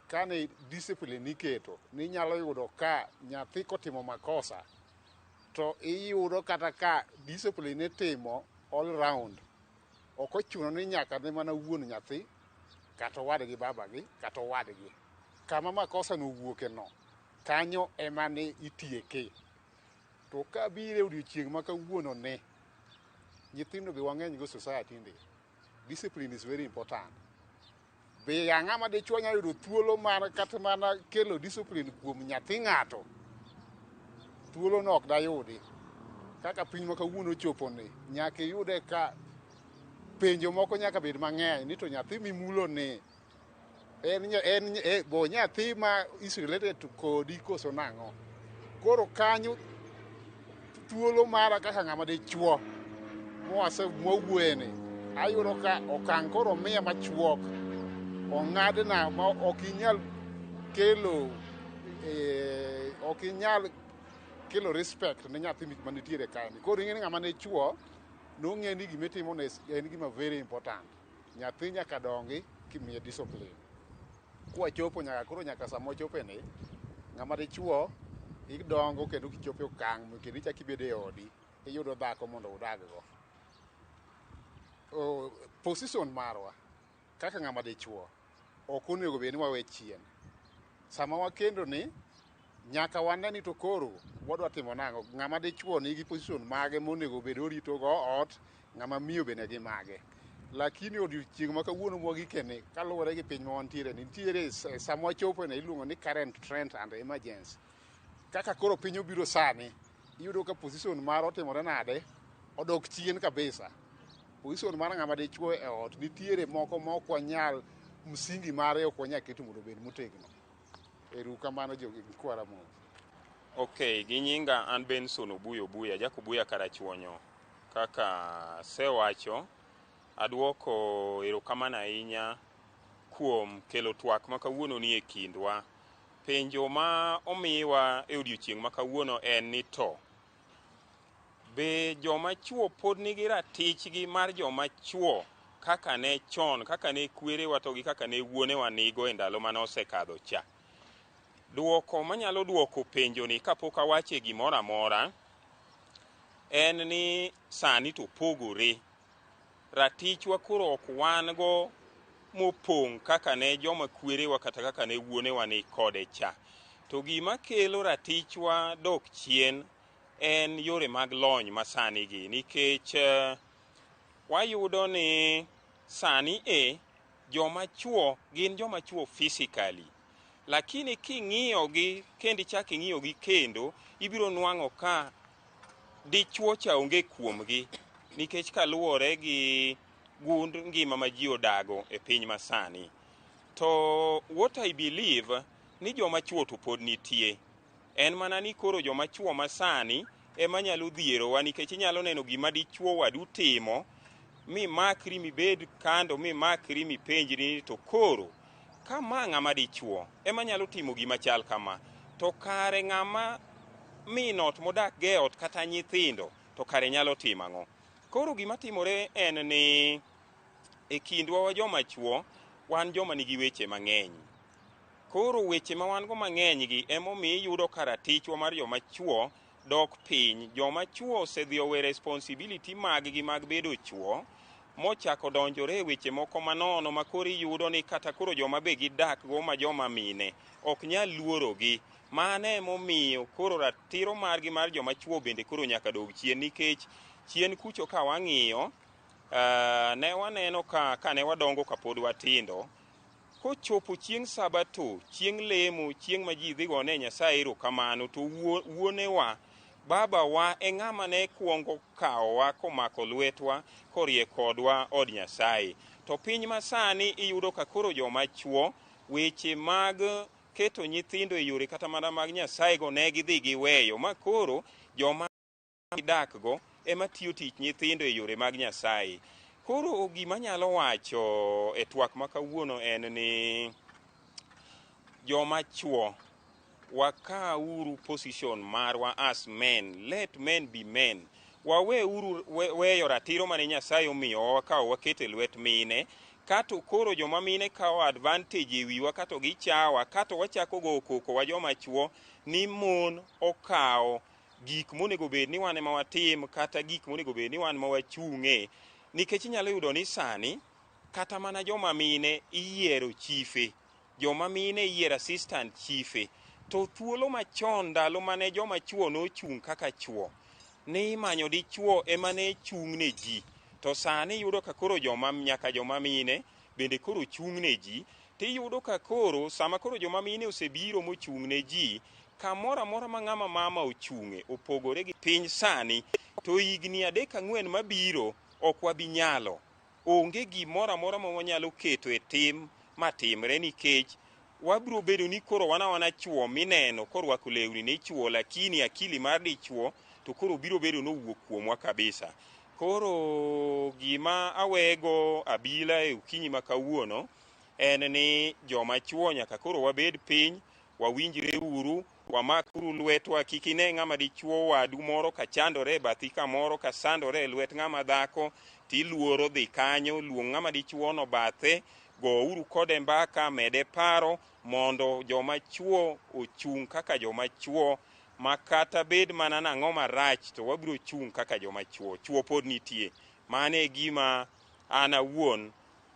kane discipline iketo, ninyalo yudo ka nyathi kotimo makosa, to iyudo kata ka discipline itimo all round. Ok ochuno ni nyaka ne mana wuon nyathi, kata owadgi babagi, kata owadgi. Kama makosa no owuoke no, kanyo ema ne itieke. To ka biro e odiochieng' ma kawuono ni, nyithindo be wang'eny go society ndi. Discipline is very important. Be ng'ama dichuo nyalo yudo thuolo mar kata mana kelo discipline kuom nyathi ng'ato? Thuolo no ok dayudi. Kaka piny ma kawuono ochopo ni, nyaka iyude ka penjo moko nyaka bed mang'eny ni to nyathi mimulo ni en bo nyathi ma is related to kodi koso nang'o. Koro kanyo thuolo mara kaka ng'ama dichuo mwase mwawuoye ni ayudo ka okang' koro miya machuok ong'adna ma ok inyal kelo ok inyal kelo respect ne nyathi manitiere kae ni. Koro ing'e ni ng'ama ne chuo nong'e ni gimitimo no en gima very important. Nyathi nyaka dongi kimiye discipline. Kwachopo nyaka koro nyaka sama wachope ni, ng'ama dichuo idongo kendo kichopo e okang' kendo ichako ibedo e odi, iyudo dhako mondo udag go. Position marwa kaka ng'ama dichuo ok onego bed ni wawe chien. Sama wakendo ni nyaka wane ni to koro wadwa timo nang'o. Ng'ama dichuo nigi position mage monego bed orito go ot, ng'ama miyo bende gi mage. Lakini odiochieng' ma kawuono mwagike ni, kaluwore gi piny ma wantiere ni, nitiere sama wachopo ne iluongo ni current trend and emergency. Kaka koro piny obiro sani, iyudo ka position mare otimore nade, odok chien kabisa. Position mar ng'ama dichuo e ot nitiere moko ma ok wanyal, msingi mare ok wanyal keto mondo obed motegno. Ero kamano jokwa Ramogi. Ok, gi nyinga an Benson Obuyo Obuya, Jack Obuya Karachuonyo. Kaka asewacho, aduoko erokamano ahinya kuom kelo twak ma kawuono ni e kindwa. Penjo ma omiwa e odiochieng' ma kawuono en ni to, be joma chuo pod nigi ratichgi mar joma chuo kaka ne chon, kaka ne kwerewa to gi kaka ne wuonewa nigo e ndalo mane osekadho cha? Duoko manyalo duoko penjo ni kapok awache gimoro amora en ni sani to pogore. Ratichwa koro ok wan go mopong' kaka ne joma kwerewa kata kaka ne wuonewa ni kode cha. To gima kelo ratichwa dok chien en yore mag lony masani gi, nikech wayudo ni sani e joma chuo gin joma chuo physically, lakini king'iyo gi kendo ichak ing'iyo gi kendo ibiro nwang'o ka dichuo cha onge kuomgi, nikech kaluwore gi gund ngima ma ji odago e piny masani. To what I believe ni joma chuo to pod nitie, en mana ni koro joma chuo masani ema nyalo dhierowa, nikech inyalo neno gima dichuo wadu timo mi makri mibed kando mi makri mipenjri ni to koro ka ma ng'ama dichuo ema nyalo timo gima chal kama, to kare ng'ama min ot modak go e ot kata nyithindo to kare nyalo timo ang'o? Koro gima timore en ni e kindwa wa joma chuo wan joma nigi weche mang'eny. Koro weche ma wan go mang'eny gi emomiyo iyudo ka ratichwa mar joma chuo dok piny. Joma chuo osedhi owe responsibility mag gi mag bedo chuo mochako donjore e weche moko manono ma koro iyudo ni kata koro joma be gidak go ma joma mine ok nyal luorogi. Mano emomiyo koro ratiro margi mar joma chuo bende koro nyaka dog chien, nikech chien kucho ka wang'iyo ne waneno ka kane wadongo kapod watindo, kochopo chieng' sabato, chieng' lemo, chieng' ma ji dhi gone Nyasaye erokamano, to wuonewa, babawa e ng'ama ne kuongo kawowa komako lwetwa korie kodwa od Nyasaye. To piny masani iyudo ka koro joma chuo weche mag keto nyithindo e yore kata mana mag Nyasaye go ne gidhi giweyo, ma koro joma gidak go ema tiyo tich nyithindo e yore mag Nyasaye. Koro gima anyalo wacho e twak ma kawuono en ni joma chuo wakawuru position marwa as men, let men be men. Waweuru weyo ratiro mane Nyasaye omiyowa wakawo waketo e lwet mine, kato koro joma mine kawo advantage e wiwa kato gichawa, kato wachako go koko wa joma chuo ni mon okawo gik monego bed ni wan ema watim kata gik monego bed ni wan ma wachung'e. Nikech inyalo yudo ni sani kata mana joma mine iyiero chife, joma mine iyiero assistant chife. To thuolo machon ndalo mane joma chuo nochung' kaka chuo, ne imanyo dichuo ema ne chung' ne ji. To sani iyudo ka koro joma nyaka joma mine bende koro chung' ne ji. Tiyudo ka koro sama koro joma mine osebiro mochung' ne ji, kamoro amora ma ng'ama mama ochung'e opogore gi piny sani, to higni 3 4 mabiro ok wabi nyalo. Onge gimoro amora ma wanyalo keto e tim matimre nikech wabiro bedo ni koro wan awana chuo mineno korwako lewni ni chuo, lakini akili mar dichuo to koro biro bedo nowuok kuomwa kabisa. Koro gima awego abila e okinyi ma kawuono en ni joma chuo nyaka koro wabed piny, wawinjre uru, wamakuru lwetwa, kik ine ng'ama dichuo wadu moro ka chandore e bathi kamoro, ka sandore e lwet ng'ama dhako, tiluoro dhi kanyo, luong ng'ama dichuo no bathe, gouru kode mbaka, mede paro mondo joma chuo ochung' kaka joma chuo, ma kata bed mana nang'o marach to wabiro chung' kaka joma chuo. Chuo pod nitie. Mano e gima an awuon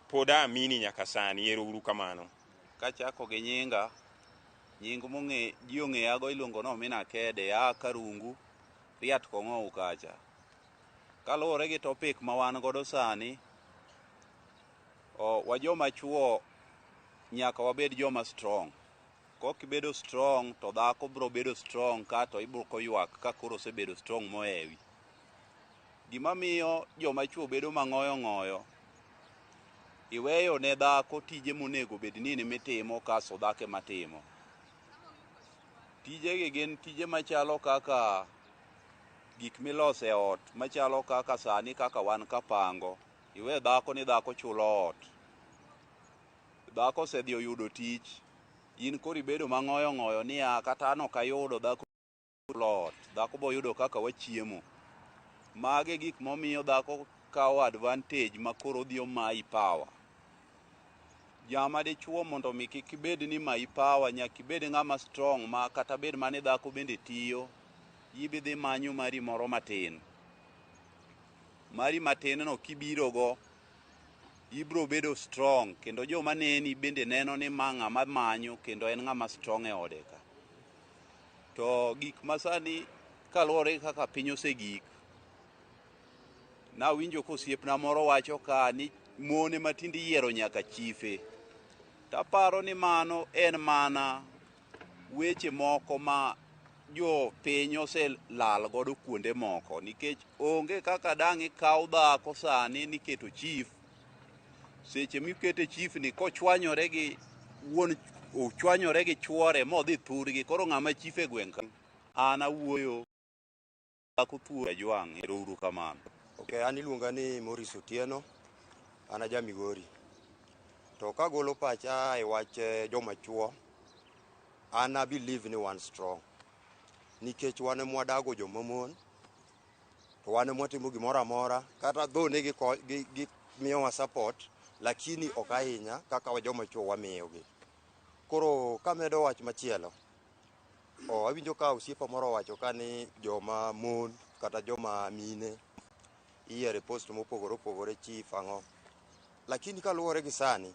pod aamini nyaka sani. Ero uru kamano. Kachako gi nyinga, nying mong'e ji ong'eyago iluongo ni Omina Kede, aa Karungu, Riat Kong'ou kacha. Kaluwore gi topic ma wan godo sani, wa joma chuo nyaka wabed joma strong. Kok ibedo strong to dhako biro bedo strong kato ibiro koywak ka koro osebedo strong mohewi. Gima miyo joma chuo bedo mang'oyo ng'oyo, iweyo ne dhako tije monego bed ni in emitimo kasto dhako ema timo. Tijegi gin tije machalo kaka gik miloso e ot, machalo kaka sani kaka wan kapango, iwe dhako ni dhako chulo ot. Dhako osedhi oyudo tich, in koro ibedo mang'oyo ng'oyo niya kata an ok ayudo dhako chulo ot, dhako boyudo kaka wachiemo. Magi gik momiyo dhako kawo advantage ma koro odhi omayi power. Jama dichuo mondo mi kik ibed ni mayi power, nyaka ibed ng'ama strong ma kata bed mane dhako bende tiyo, ibidhi manyo mari moro matin. Mari matin no kibiro go, ibro bedo strong kendo joma neni bende neno ni ma ng'ama manyo kendo en ng'ama strong e ode ka. To gik masani kaluwore gi kaka piny osegik, nawinjo ka osiepna moro wacho ka ni mon ema tinde iyiero nyaka chife. Taparo ni mano en mana weche moko ma jopiny oselal godo kuonde moko, nikech onge kaka dang' ikaw dhako sani niketo chief. Seche mikete chief ni kochwanyore gi wuon, ochwanyore gi chuore modhi thurgi, koro ng'ama chief e gweng' ka. An awuoyo dhako thuolo ajwang', ero uru kamano. Okay, an iluonga ni Maurice Otieno, an aja Migori. To kagolo pacha e wach joma chuo, an a believe ni wan strong. Nikech wan ema wadago joma mon, to wan ema watimo gimoro amora, kata though ne gimiyowa support, lakini ok ahinya kaka joma chuo wamiyogi. Koro kamedo wach machielo, awinjo ka osiepa moro owacho ka ni joma mon kata joma mine iyiero e post mopogore opogore, chief ang'o. Lakini kaluwore gi sani,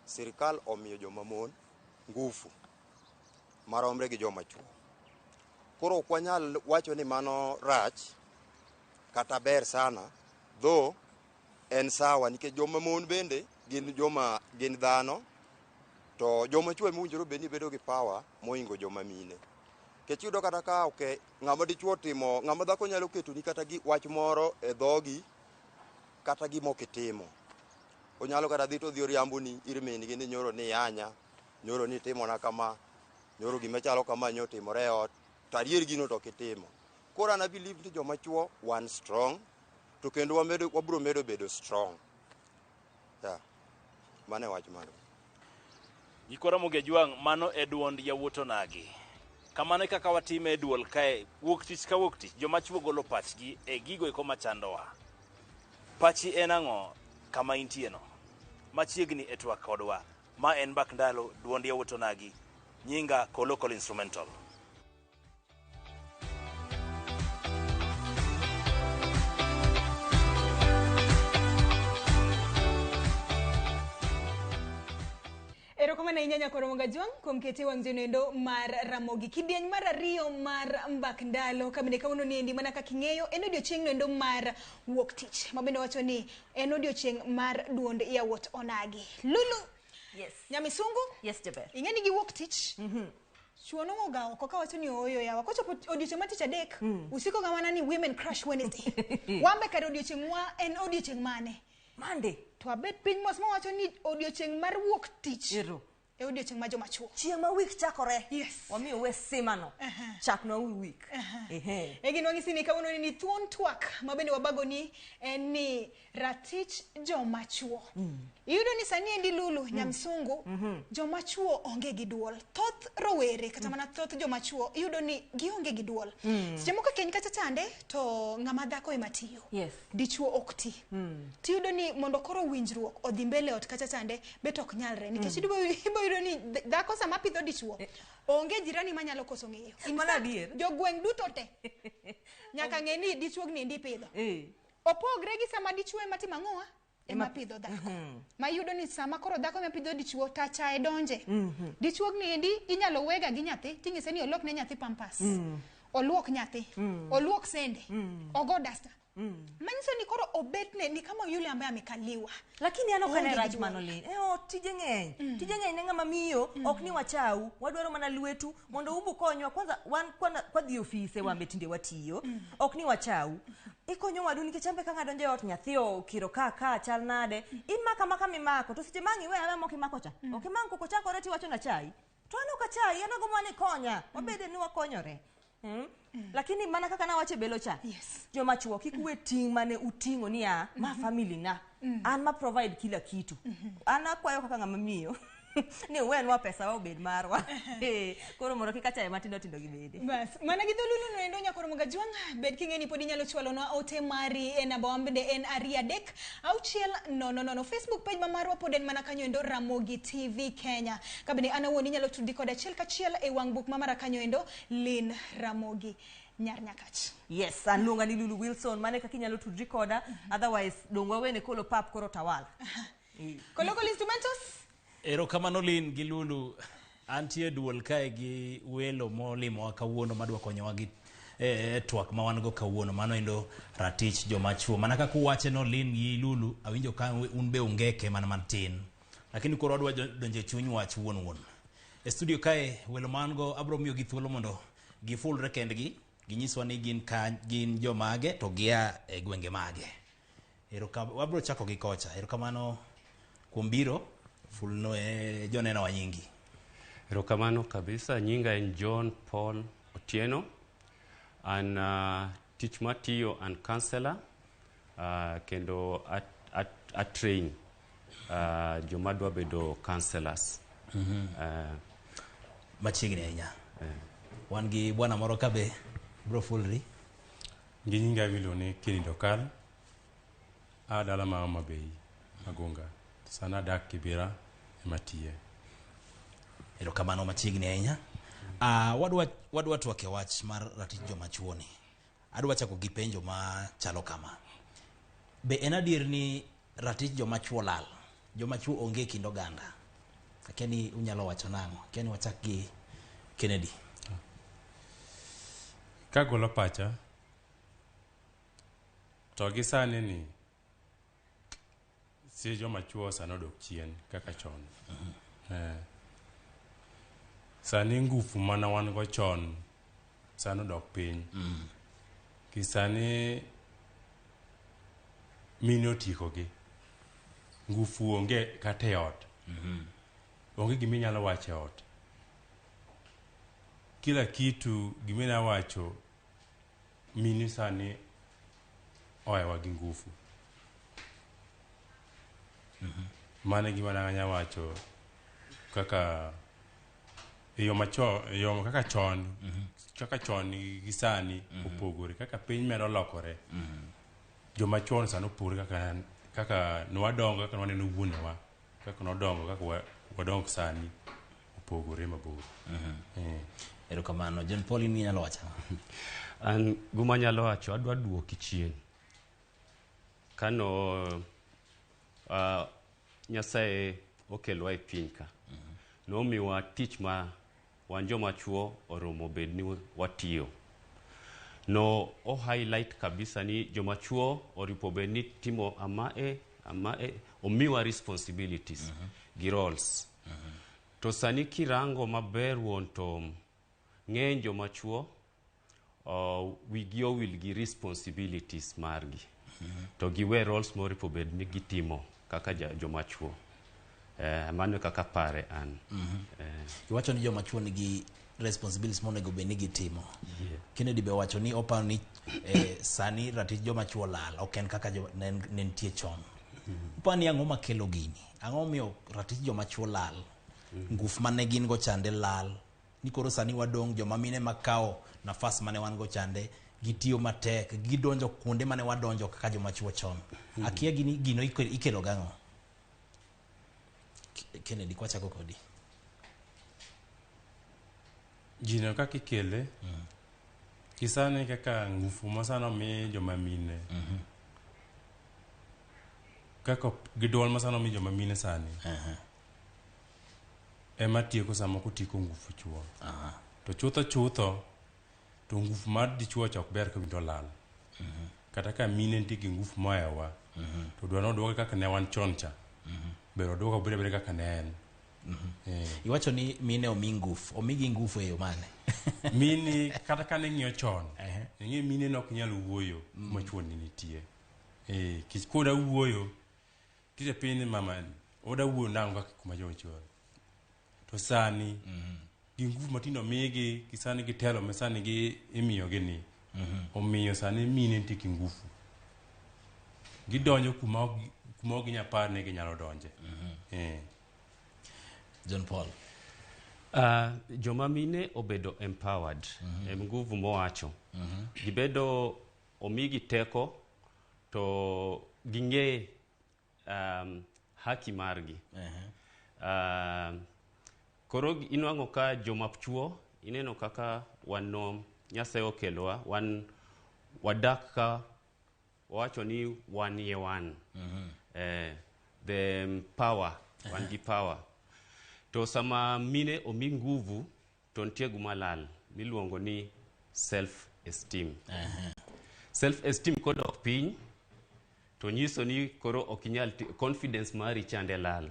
sirikal omiyo joma mon ngufu maromre gi joma chuo. Koro ok wanyal wacho ni mano rach kata ber sana, though en sawa nikech joma mon bende gin joma gin dhano, to joma chuo ema owinjore bed ni bedo gi power mohingo joma mine. Nikech iyudo kata ka ok ng'ama dichuo timo, ng'ama dhako nyalo ketoni kata gi wach moro e dhogi kata gima ok itimo. Onyalo kata dhi to odhi oriamboni ir min gi ni nyoro ni iyanya, nyoro ni itimona kama, nyoro gima chalo kama nyo otimore e ot, to adier gino to ok itimo. Koro an a believe ni joma chuo wan strong, to kendo wabiro medo bedo strong. Yeah. Mano e wach mano. Nyikwa Ramogi Ajwang', mano e duond yawuot onagi. Kamano e kaka watime e duol kae, wuok tich ka wuok tich, joma chuo golo pachgi e gigo eko machandowa. Pachi en ang'o kama intie no? Machiegni e twak kodwa. Ma en Mbak Ndalo, duond yawuot onagi. Nyinga Kolokol Instrumental. Erokamano. Erokamano ahinya Nyakoro Mongajwang' kuom kete wang' jonoendo mar Ramogi. Kidieny mar ariyo mar mbak ndalo kabende kawuono niendi mana kaka ing'eyo en odiochieng' noendo mar wuok tich ma bende wacho ni en odiochieng' mar duond yawuot onagi. Lulu. Yes. Nyamisungu. Yes, jaber. Ing'e ni giwuok tich. Chuo nowoga oko kawacho ni ooyo yawa kochopo odiochieng' mar tich adek usiko ga mana ni women crush Wednesday. Wambe kare odiochieng' wa en odiochieng' mane? Monday. To abet piny mos mawacho ni odiochieng' mar wuok tich. Ero. E odiochieng' ma joma chuo. Chieng' ma week chakore. Yes. Wamiyo we simano. Chaknwa uru week. Ehe. E gin wang'isi ni kawuono ni thuon twak ma bende wabago ni en ni ratich joma chuo. Iyudo ni sani endi Lulu Nyamsungu joma chuo onge gi duol. Thoth rowere kata mana thoth joma chuo iyudo ni gionge gi duol. Seche moko keny kata chande to ng'ama dhako ema tiyo. Yes. Dichuo ok ti. Tiyudo ni mondo koro winjruok odhi mbele ot kacha chande bet ok nyalre nikech ibo yudo ni dhako sama pidho dichuo onge jirani manyalo koso ng'eyo. In Mano fact, adier. jogweng' duto te nyaka ng'e ni dichuogni endi ipidho. Opogre gi sama dichuo ema timo ang'owa ema pidho dhako. Ma iyudo ni sama koro dhako ema pidho dichuo to achaye donje. Dichuogni endi inyalo wega gi nyathi ting'ise ni olok ne nyathi pampas. Oluok nyathi, oluok sende, ogo dasta. Manyiso ni koro obetne ni kama yule ambaye amekaliwa. Lakini an ok Oonge ane gi rach duol. mano Lin. E ot tije ng'eny. Tije ng'eny ne ng'ama miyo ok ni wachau. Wadwaro mana lwetu mondo ubu konywa. Kwanza wan kwadhi e ofise wambe tinde watiyo. Ok ni wachau. Ikonyo wadu nikech ambe ka ng'ado donjo e ot nyathi okiro ka ka chal nade. Imako amaka mimako to seche ma ang' iweyo aweya mok imako cha. Ok imak koko chakore tiwacho na chai. To an ok achai an agombo mana ni ikonya. Wabede ni wakonyore. Lakini mana kaka nawacho e belo cha. Yes. Joma chuo kik uwe ting' mane uting'o niya ma family na. An ma provide kila kitu. An akwayo kaka ng'ama miyo ni uwenwa pesa wa obed marwa. Koro mondo kik achaye matindo tindo gibede. Bas, mana gi dholulu no endo Nyakoro Mogajwang' bed king'e ni pod inyalo chwalonwa ote mari e namba wa bende en 2 3 6 0 0. Facebook page ma marwa pod en mana kanyo endo Ramogi TV Kenya. Ka bende an awuon inyalo tudi koda achiel kachiel e wang' buk ma mara kanyo endo Lin Ramogi Nyar Nyakach. Yes, an luonga ni Lulu Wilson, mane kaka inyalo tudri koda. Otherwise dong wawene kolo pap koro tawala. Kolokolo instrumentals. Erokamano Lin gi Lulu. Antie duol kae gi welo molimowa kawuono madwa konyowa gi twak ma wan go kawuono. Mano endo ratich joma chuo. Mana kaka uwache no Lin gi Lulu, awinjo ka un be ungeke mana matin. Lakini koro wadwa donjo e chuny wach wuon wuon. E studio kae welo ma an go abro miyo gi thuolo mondo gifulre kendgi, ginyiswa ni gin ka gin jomage to gia e gwenge mage. Wabro chako gi kocha. Erokamano kuom biro fulno e joneno wa nyingi. Erokamano kabisa. Nyinga en John Paul Otieno. An tich matiyo an counselor kendo a train joma dwa bedo counselors. Machiegni ahinya. Wan gi bwana moro ka be bro fulri. Gi nyinga miluongo ni Kennedy Okal. A dala ma Homa Bay, Magunga. Sana adak Kibera ema tiye. Erokamano machiegni ahinya. Wadwa twak e wach mar ratich joma chuo ni. Adwa chako gi penjo machalo kama. Be en adier ni ratich joma chuo lal? Joma chuo onge e kind oganda. Akia ni unyalo wacho nang'o? Akia ni wachak gi Kennedy. Kagolo pacha to gi sani ni si joma chuo sani odok chien kaka chon. Sani ngufu mana wan go chon sani odok piny. Ki sani mine otiekogi. Ngufu onge kata e ot. Onge gima inyalo wacho e ot. Kila kitu gima inyalo wacho mine sani ohewa gi ngufu. Mano e gima nanya wacho kaka e yo machon, e yo kaka chon, kaka chon gi sani opogore, kaka piny medo lokore. Joma chon sani opogore kaka nwadongo, kaka nwaneno wuonewa, kaka nwadongo, kaka wadongo sani opogore mabor. Erokamano. John Paul, in inyalo wacho ang'o? An gima anyalo wacho, adwa duoki chien. Kano Nyasaye okelwa e piny ka, Nomiwa tich ma wan joma chuo oromo bed ni watiyo. No o highlight kabisa ni joma chuo oripo bed ni timo amae amae, omiwa responsibilities gi roles. To sani kirango maber wuon to ng'eny joma chuo wigi owil gi responsibilities margi to giwe roles moripo bed ni gitimo kaka joma chuo. Mano e kaka pare an. Iwacho ni joma chuo nigi responsibilities monego bed ni gitimo. Yeah. Kennedy be owacho ni oparo ni sani ratich joma chuo lal, ok en kaka ne nitie chon. Uparo ni ang'o makelo gini? Ang'o miyo ratich joma chuo lal? Nguf mane gin go chande lal. Ni koro sani wadong' joma mine makawo nafas mane wan go chande, gitiyo matek, gidonjo kuonde mane wadonjo kaka joma chuo chon. Akia gini gino ikelo gang'o? Kennedy, kwachako kodi. Gino kaka ikele kisani kaka ngufu masano mi joma mine kaka gi duol masano mi joma mine sani ema tieko sama kotieko ngufu chuo. To chutho chutho to ngufu mar dichuo cha ok ber ka winjo lal. Kata ka mine nitie gi ngufu mohewa to dwa noduoke kaka ne wan chon cha. Ber oduoke obed abeda kaka ne en. Iwacho ni mine omi ngufu, omigi ngufu e yo mane? Mine kata kane ing'iyo chon, ing'e mine ne ok nyal wuoyo kuma chuo ne nitie. Kech koda wuoyo, tinde piny ni mama, oda wuoyo nang'o kaka kuma joma chuo. To sani, gi ngufu matindo omigi, gi sani gi telo ma sani gi imiyogi ni, omiyo sani mine nitie gi ngufu. Gidonjo kuma ok ginyal par ni ginyalo donje. John Paul. Joma mine obedo empowered. E nguvu mowacho. Gibedo omigi teko to ging'e haki margi. Koro inwang'o ka joma chuo ineno kaka wan Nyasaye okelowa, wan wadak ka wawacho ni wan ye wan. The power, wan gi power. To sama mine omi nguvu to nitie gima lal miluongo ni self esteem. Self esteem kodok piny to nyiso ni koro ok inyal confidence mari chande lal.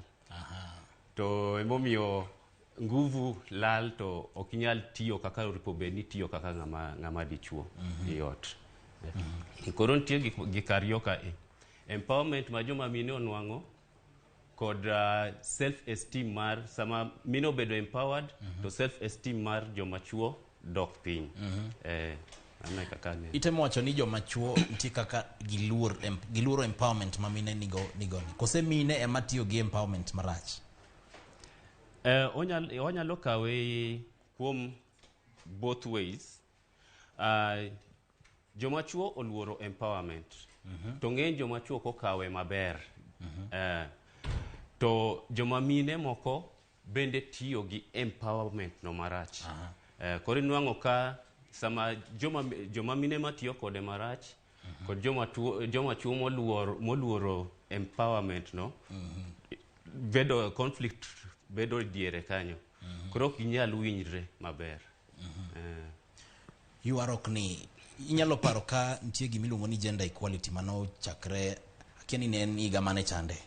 To emomiyo nguvu lal to ok inyal tiyo kaka oripo bed ni tiyo kaka ng'ama dichuo e ot. Koro nitie gik ariyo ka e. Empowerment ma joma mine onwang'o kod self esteem mar sama mine obedo empowered to self esteem mar joma chuo dok piny. Mano e kaka ne. Itemo wacho ni joma chuo nitie kaka giluoro empowerment ma mine nigo ni. Kose mine ema tiyo gi empowerment marach? Onyalo kawe kuom both ways. Joma chuo oluoro empowerment. To ng'eny joma chuo ok okawe maber. To joma mine moko bende tiyo gi empowerment no marach. Koro inwang'o ka sama joma mine matiyo kode marach kod joma chuo moluoro empowerment no bedo conflict bedo diere kanyo. Koro ok ginyal winjre maber. Ywaruok ni inyalo paro ka nitie gima iluongo ni gender equality mano chakre akia ni ne en higa mane chande.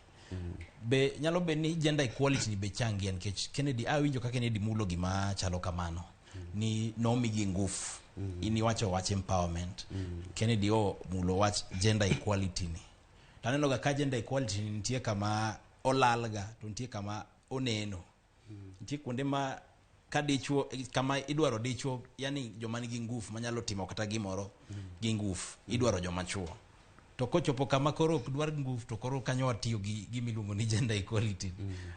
Be nyalo bedo ni gender equality ni be changie nikech Kennedy awinjo ka Kennedy mulo gima chalo kamano ni nomigi ngufu. In iwacho wach empowerment. Kennedy o mulo wach gender equality ni. To aneno ga ka gender equality ni nitie kama olalga to nitie kama oneno. Nitie kuonde ma ka dichuo kama idwaro dichuo, yani joma nigi ngufu manyalo timo kata gimoro gi ngufu, idwaro joma chuo. To kochopo kama koro ok dwar ngufu to koro kanyo watiyo gi gima iluongo ni gender equality.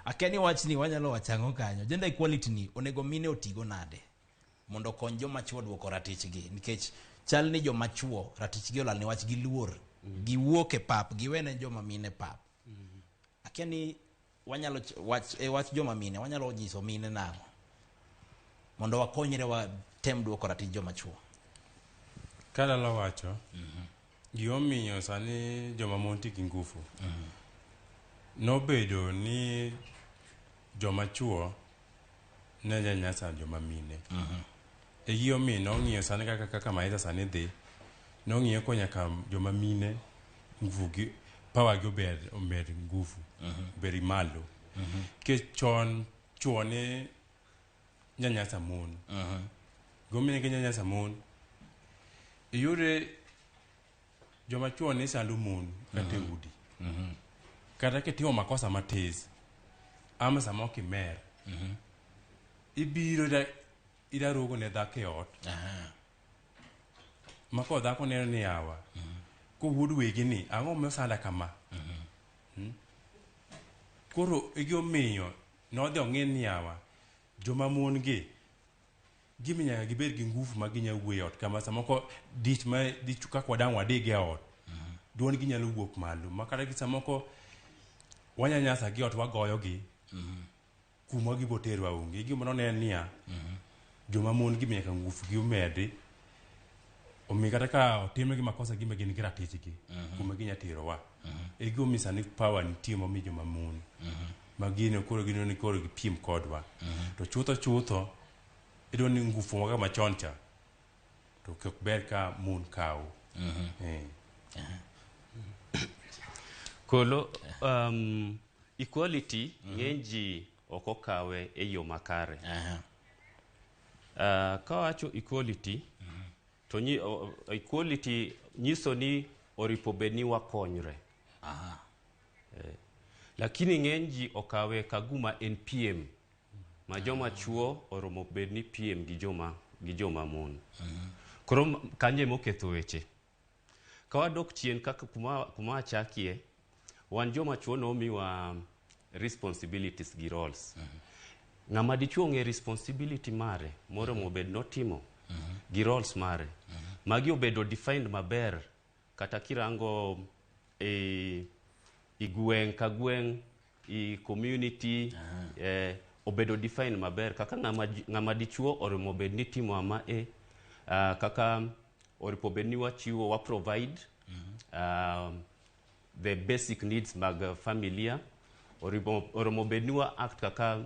Akia ni wachni wanyalo wacho ang'o kanyo. Gender equality ni onego mine otigo nade mondo okony joma chuo duoko ratichgi, nikech chal ni joma chuo ratichgi olal niwach giluor, giwuok e pap, giwene joma mine pap. Akia ni wanyalo wach, e wach joma mine, wanyalo nyiso mine nang'o mondo wakonyre watem duoko ratich joma chuo. Kadalo wacho, gimomiyo sani joma mon ntie gi ngufu nobedo ni joma chuo ne nyanyasa joma mine. E gimomiyo nong'iyo sani kaka kaka maisha sani dhi, nong'iyo ko nyaka joma mine nguvu gi power gi obed omed nguvu, obed malo. Nikech chon chuo ne nyanyasa mon. Gimomiyo ne ginyanyasa mon, iyude joma chuo ne sando mon kata e udi. Kata kitimo makosa matis, ama sama ok imer, ibiro idarugo ne dhako e ot. Ma ko dhako neno ni yawa, kowuod wegi ni, ang'o mosanda kama? Koro gimomiyo nodhi ong'i ni yawa, joma mon gi, gimi nyaka gibed gi nguvu ma ginya wuoyo e ot kama samoko dich ma dich kaka wadang' wadigi e ot, duondgi nyalo wuok malo ma kata gi samoko wanyanyasa gi ot wagoyo gi, kuma gibo terwa onge. Gima noneno niya, joma mon gi nyaka nguvu gi omedi, omiyo kata ka otimnegi makosa gima gin gi ratichgi, kuma ginya terowa. E gimomiyo sani power nitie momi joma mon. Ma gino koro gineno ni koro gipiem kodwa. To chutho chutho, iyudo ni nguvu kaka machon cha, to ok ber ka mon kawo. Kolo, equality ng'eny ji ok okawe e yo makare. Kawacho equality, to equality nyiso ni oripo bed ni wakonyre. Lakini ng'eny ji okawe kaguma en piem ma joma chuo oromo bed ni piem gi joma mon. Koro kanyo emoketho weche. Ka wadok chien kaka kuma achakie, wan joma chuo nomiwa responsibilities gi roles. Ng'ama dichuo ong'e responsibility mare moromo bed notimo gi roles mare. Magi obedo defined maber kata kirango e gweng' ka gweng', i community, obedo defined maber kaka ng'ama dichuo oromo bed ni timo ama kaka oripo bed ni wachiwo, wa provide the basic needs mag familia, oromo bed ni wa act kaka